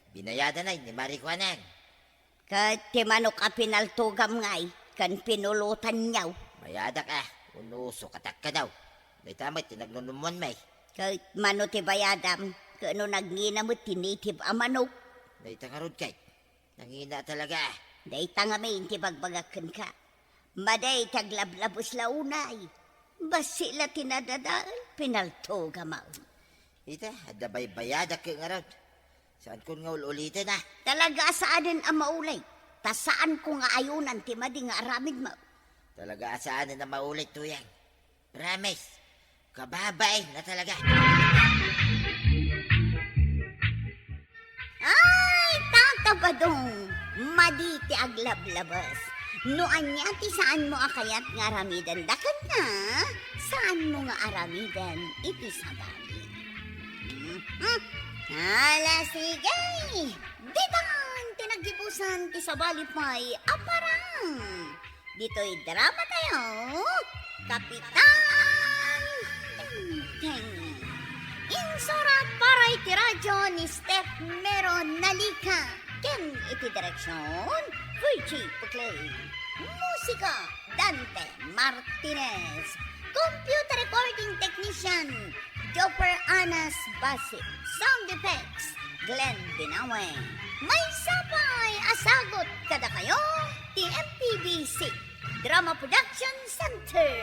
Binayadanay ni Mari Kuanang. Ket ti manok a pinaltogam ngay ken pinulotanyo? Bayadak a, wenno sukatak kano. Dayta met ti nagnunummoanmi. Ket mano ti bayadam, ket no nagngina met ti native a manok? Dayta ngarud ket, nangina talaga. Dayta ngamin ti bagbagak kenka. Madi ti aglablabes la unay. Bassit la ti nadadael, pinaltogam. Ita, adda baybayadak ket ngarud. Saankon nga ul-uliten a. Talaga a saanen a maulit. Ta saanko nga ayunan ti madi nga aramidmo. Talaga a saanen a maulit, Tuyang. Promise. Kababain na talaga. Ay, Tata Badong, madi ti aglablabes. No ania ti saanmo a kayat nga aramiden dakenna, saanmo nga aramiden iti sabali. Mhm. Ala, sige. Ditan ti naggibusan ti sabali pay a parang. Ditoy drama tayo, Kapitan Tengteng. Insurat para iti radyo ni Steph Mero Nalica ken iti direksyon, Virgie Puclay. Musika, Dante Martinez. Computer recording technician, Jopper Anas Basi. Sound effects, Glenn Binawe. Maysa pay a sagut kadakayo ti M P B C Drama Production Center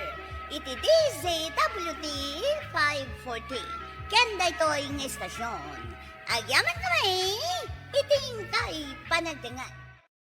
iti D Z W T five forty. Ken daytoy nga istasyon, agyamankami iti inkay panagdengngeg.